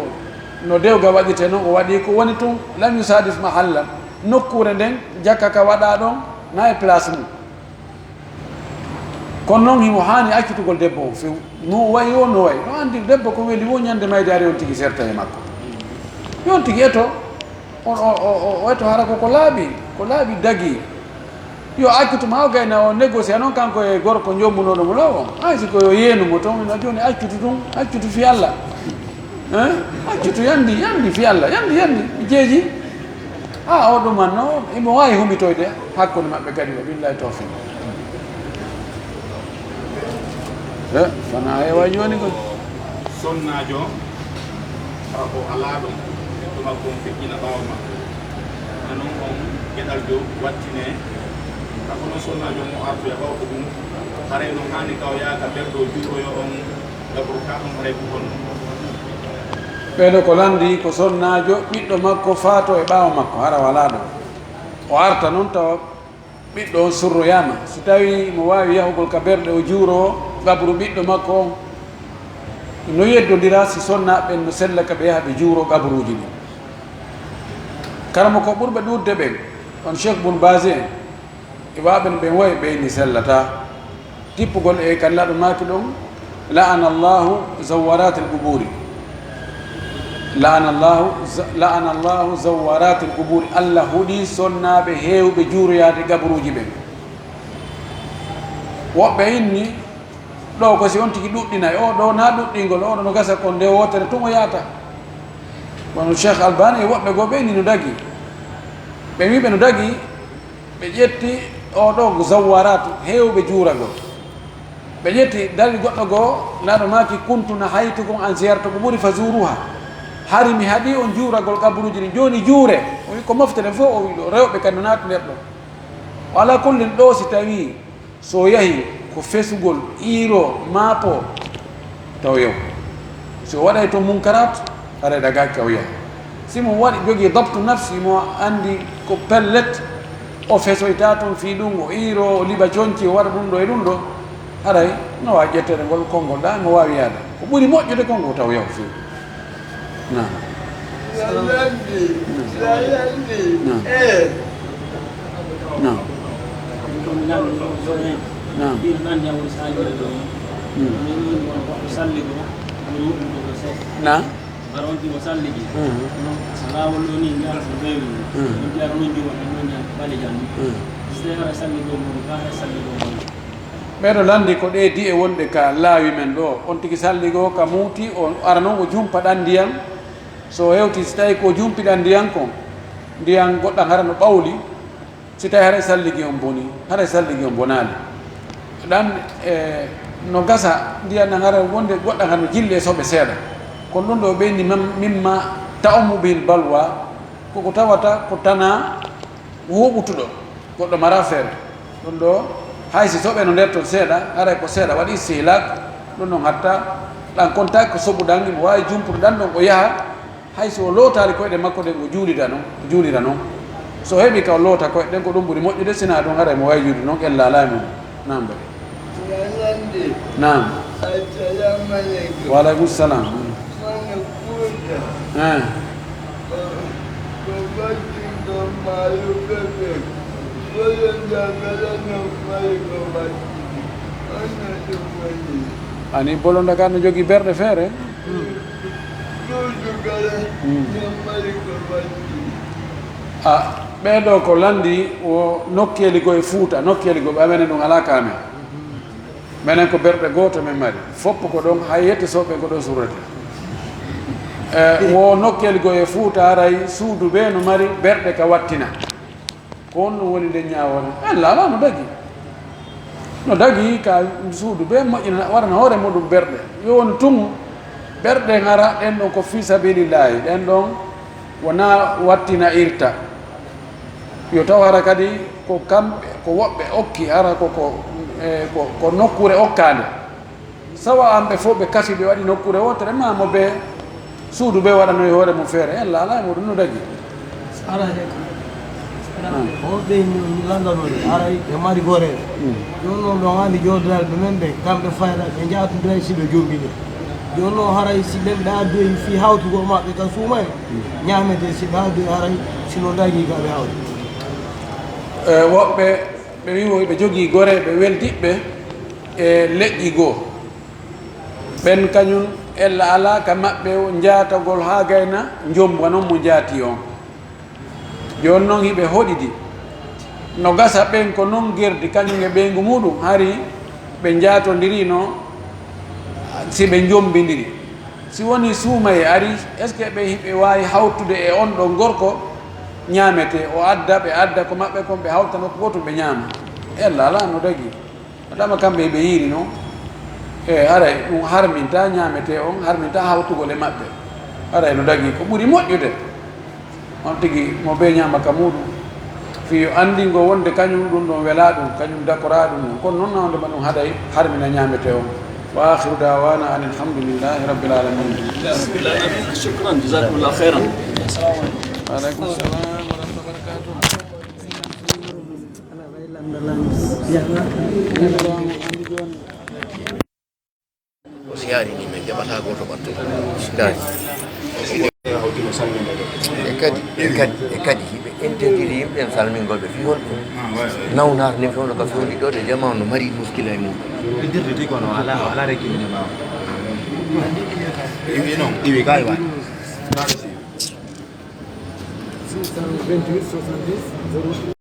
no dewgal waɗirte non, o waɗi ko woni tun, lam yusadif mahallan, nokkuure nden, jaka ka waɗaa ɗon, na e place mum. Kono non himo haani accutugol debbo on few. No o wayi o, no wayi. No anndi debbo ko weli wo ñande mayde ari on tigi serta e makko. Yo on tigi eto. On, o, o, o, o eto hara ko, ko laaɓi, ko laaɓi dagi. Yo accutu ma o gayna o négocier non kanko e gorko jombunooɗo mo law on. Hay si ko yo yeenu mo ton, ina jooni accutu tun, accutu fi Alla. Hein? Accutu yandi, yandi fi Alla, yandi, yandi, mi jeeji. Haa o ɗuman no, himo waawi humitoyde hakkunde maɓɓe kadi, wa billahi tawfiq. E, fana heewa jooni ko. Sonnaajo, tawa ko alaa ɗon, ɓiɗɗo makko on feƴƴina ɓaawo makko. Kono non on geɗal jo wattine, tawa ko non sonnaajo mo artoya ɓawko ɗum, haray no haani ka o yaha ka berɗo juuroyo on, gabru ka on haray ko honno? Ɓeɗo ko lanndi ko sonnaajo, ɓiɗɗo makko faato e ɓaawo makko, hara walaa ɗon. O arta non tawa ɓiɗɗo on surroyaama. Si tawii mo waawi yahugol ka berɗe o juuroo qabru ɓiɗɗo makko on, no yeddondira si sonnaaɓe ɓen no sella ka ɓe yaha ɓe juuroo qabruuji ɗin. Karamoko ɓurɓe ɗuuɗde ɓen, on Cheikh Bun Bazi en, e waaɓe ɓen wayi ɓe ni sellataa. Tippugol e kan laɗo maaki ɗon, "La'ana Allahu zawwaratil quburi." La'ana Allahu za-, la'ana Allahu zawwaratil quburi. Allah huɗi sonnaaɓe heewɓe juuroyaade gaburuuji ɓen. Woɓɓe inni, ɗo ko si on tigi ɗuɗɗinay, o ɗo na ɗuɗɗingol, o ɗo no gasa kon nde wootere tun o yaata. Kono Cheikh Albani e woɓɓe goo ɓe inni no dagi. Ɓe wi'i ɓe no dagi, ɓe ƴetti oo ɗoo zawwaraatu heewɓe juuragol. Ɓe ƴetti dalil goɗɗo goo, Nulaaɗo maaki, "Kuntu nahaytukum an ziyarati quburi fazuruha." Hari mi haɗi on juuragol kaburuuji ɗin. Jooni juure, o wi'i ko mofte ɗen fof, o wi'i ɗo, rewɓe kadi no naati nder ɗon. O alaa kullin ɗoo si tawii so yahi ko fesugol, iiroo, maapoo, taw yaw. Si o waɗay toon munkaraat, haray dagaaki ka o yaha. Si mo waɗi, jogii dabtu nafsi, mo anndi ko pellet, o fesoyta toon fii ɗum, o iiroo, o liɓa conci, o waɗa ɗum ɗo e ɗum ɗo, haray no waawi ƴetteede ngol konngol ɗaa, mo waawi yaade. Ko ɓuri moƴƴude kon ko taw yaw fii. Naam. Naam. Naam. Naam. Mm. Naam. Mm. Mm. Mm. Ɓeɗo lanndi ko ɗee di'e wonɗe ka laawi men ɗoo. On tigi salligoo ka muuti, o ara non o jumpa ɗan ndiyan. So o hewti, si tawi ko jumpiɗan ndiyan kon, ndiyan goɗɗan hara no ɓawli, si tawi haray salligi on bonii, haray salligi on bonaali. Ɗan, e, no gasa ndiyan ɗan hara wonde goɗɗan hara no jilli e soɓe seeɗa. Kono ɗun ɗoo ɓeyni mam-, mimma ta'ummu bihil balwa, ko ko tawata ko tanaa huuɓutuɗo, goɗɗo maraa feere. Ɗun ɗoo, hay si soɓe no nder ton seeɗa, haray ko seeɗa waɗi istihlaak, ɗun ɗon hatta ɗan kontaaki ko soɓu ɗan, himo waawi jumpude ɗan ɗon o yaha, hay si o lootaali koyɗe makko ɗen, o juulida non, o juulida non. So o heɓii ka o loota koyɗe ɗen, ko ɗun ɓuri moƴƴude, sinaa ɗun haray mo waawi juulde non, ella alaa e mun. Naam, baay. Naam. Assalamu alaikum. Wa alaikum salam. Mana kuuta. Eh. Ko, ko battinɗon maayo pepe. Wala njagala no mari ko battini. Anna ɗum woni. Ani bolonda ka no jogii berɗe feere? Ɗum jogala no mari ko battini. A, ɓee ɗoo ko lanndi wo nokkeeli goo e Fuuta, nokkeeli goo ɓe amen ɗum alaa ka amen. Menen ko berɗe gooto men mari. Foppu ko ɗon, hay yette soɓe ko ɗon surrete. E, wo nokkeeli goo e Fuuta, haray suudu bee no mari berɗe ka wattina. Ko honɗum woni nden ñaawoore? Ella alaa no dagi. No dagi ka suudu bee moƴƴina, waɗana hoore muɗum berɗe. Yo wonu tun berɗe hara ɗen ɗon ko fii sabilillahi, ɗen ɗon wonaa wattina irta. Yo taw hara kadi ko kamɓe, ko woɓɓe okki, hara ko, ko, e, ko, ko nokkuure okkaande. Sawa an ɓe fof ɓe kasi ɓe waɗi nokkuure wootere, ma mo bee suudu bee waɗanoy hoore mum feere. Ella alaa e muɗum no dagi. Alaa e ko. Naam. O ɓe lanndanoɗe, haray ɓe mari goreeɓe. Mm. Jooni non ɗon anndi jooɗodaade ɓe men ɓe, kamɓe fayda, ɓe njaatondira si ɓe jombini. Jooni non haray si ɓen ɓe addoyi fii hawtugol maɓɓe ka suuma en, ñaamete si ɓe addoyi haray si no dagi ka ɓe hawti. E, woɓɓe ɓe wi'o ɓe jogii goreeɓe weldiɓɓe e leƴƴi goo. Ɓen kañun ella alaa ka maɓɓe o njaatagol haa gayna njombwa non mo njaatii on. Jooni non hiɓe hoɗidi. No gasa ɓen ko non gerdi kañun e ɓeyngu muɗum, hari ɓe njaatondirino si ɓe njombindiri. Si wonii suumayee arii, est-ce que ɓe hiɓe waawi hawtude e on ɗon gorko? Ñaametee, o adda, ɓe adda ko maɓɓe kon, ɓe hawta nokku gooto, ɓe ñaama. Ella alaa no dagii. Adama kamɓe ɓe yiiri non. E haray ɗum harminta ñaametee on, harminta hawtugol e maɓɓe. Haray no dagii ko ɓuri moƴƴude. On tigi mo bee ñaama ka muuɗum. Fii yo anndingo wonde kañum ɗum ɗon welaa ɗum, kañum dakoraa ɗum ɗum. Kono non na wonde ma ɗum haɗay harmina ñaametee on. Wa akhiru da'wana anil hamdulillahi rabbil alamin. Shukran, jazakumullahu khairan. Wa alaikum salam wa rahmatullahi wa barakatuh. O siyaari ni men jaɓataa gooto ɓattude. Siyaari. E kadi, e kadi, e kadi, hiɓe interdiri yimɓe en salmingol ɓe fii honɗum? Nawnaar nin fewndo ka fewndi ɗo de jama on no mari muskila e mum. Interdiri kono ala, ala rekkinde ɓaawo. Iwi non, iwi kay waay. Six cent vingt-huit soixante-dix zéro.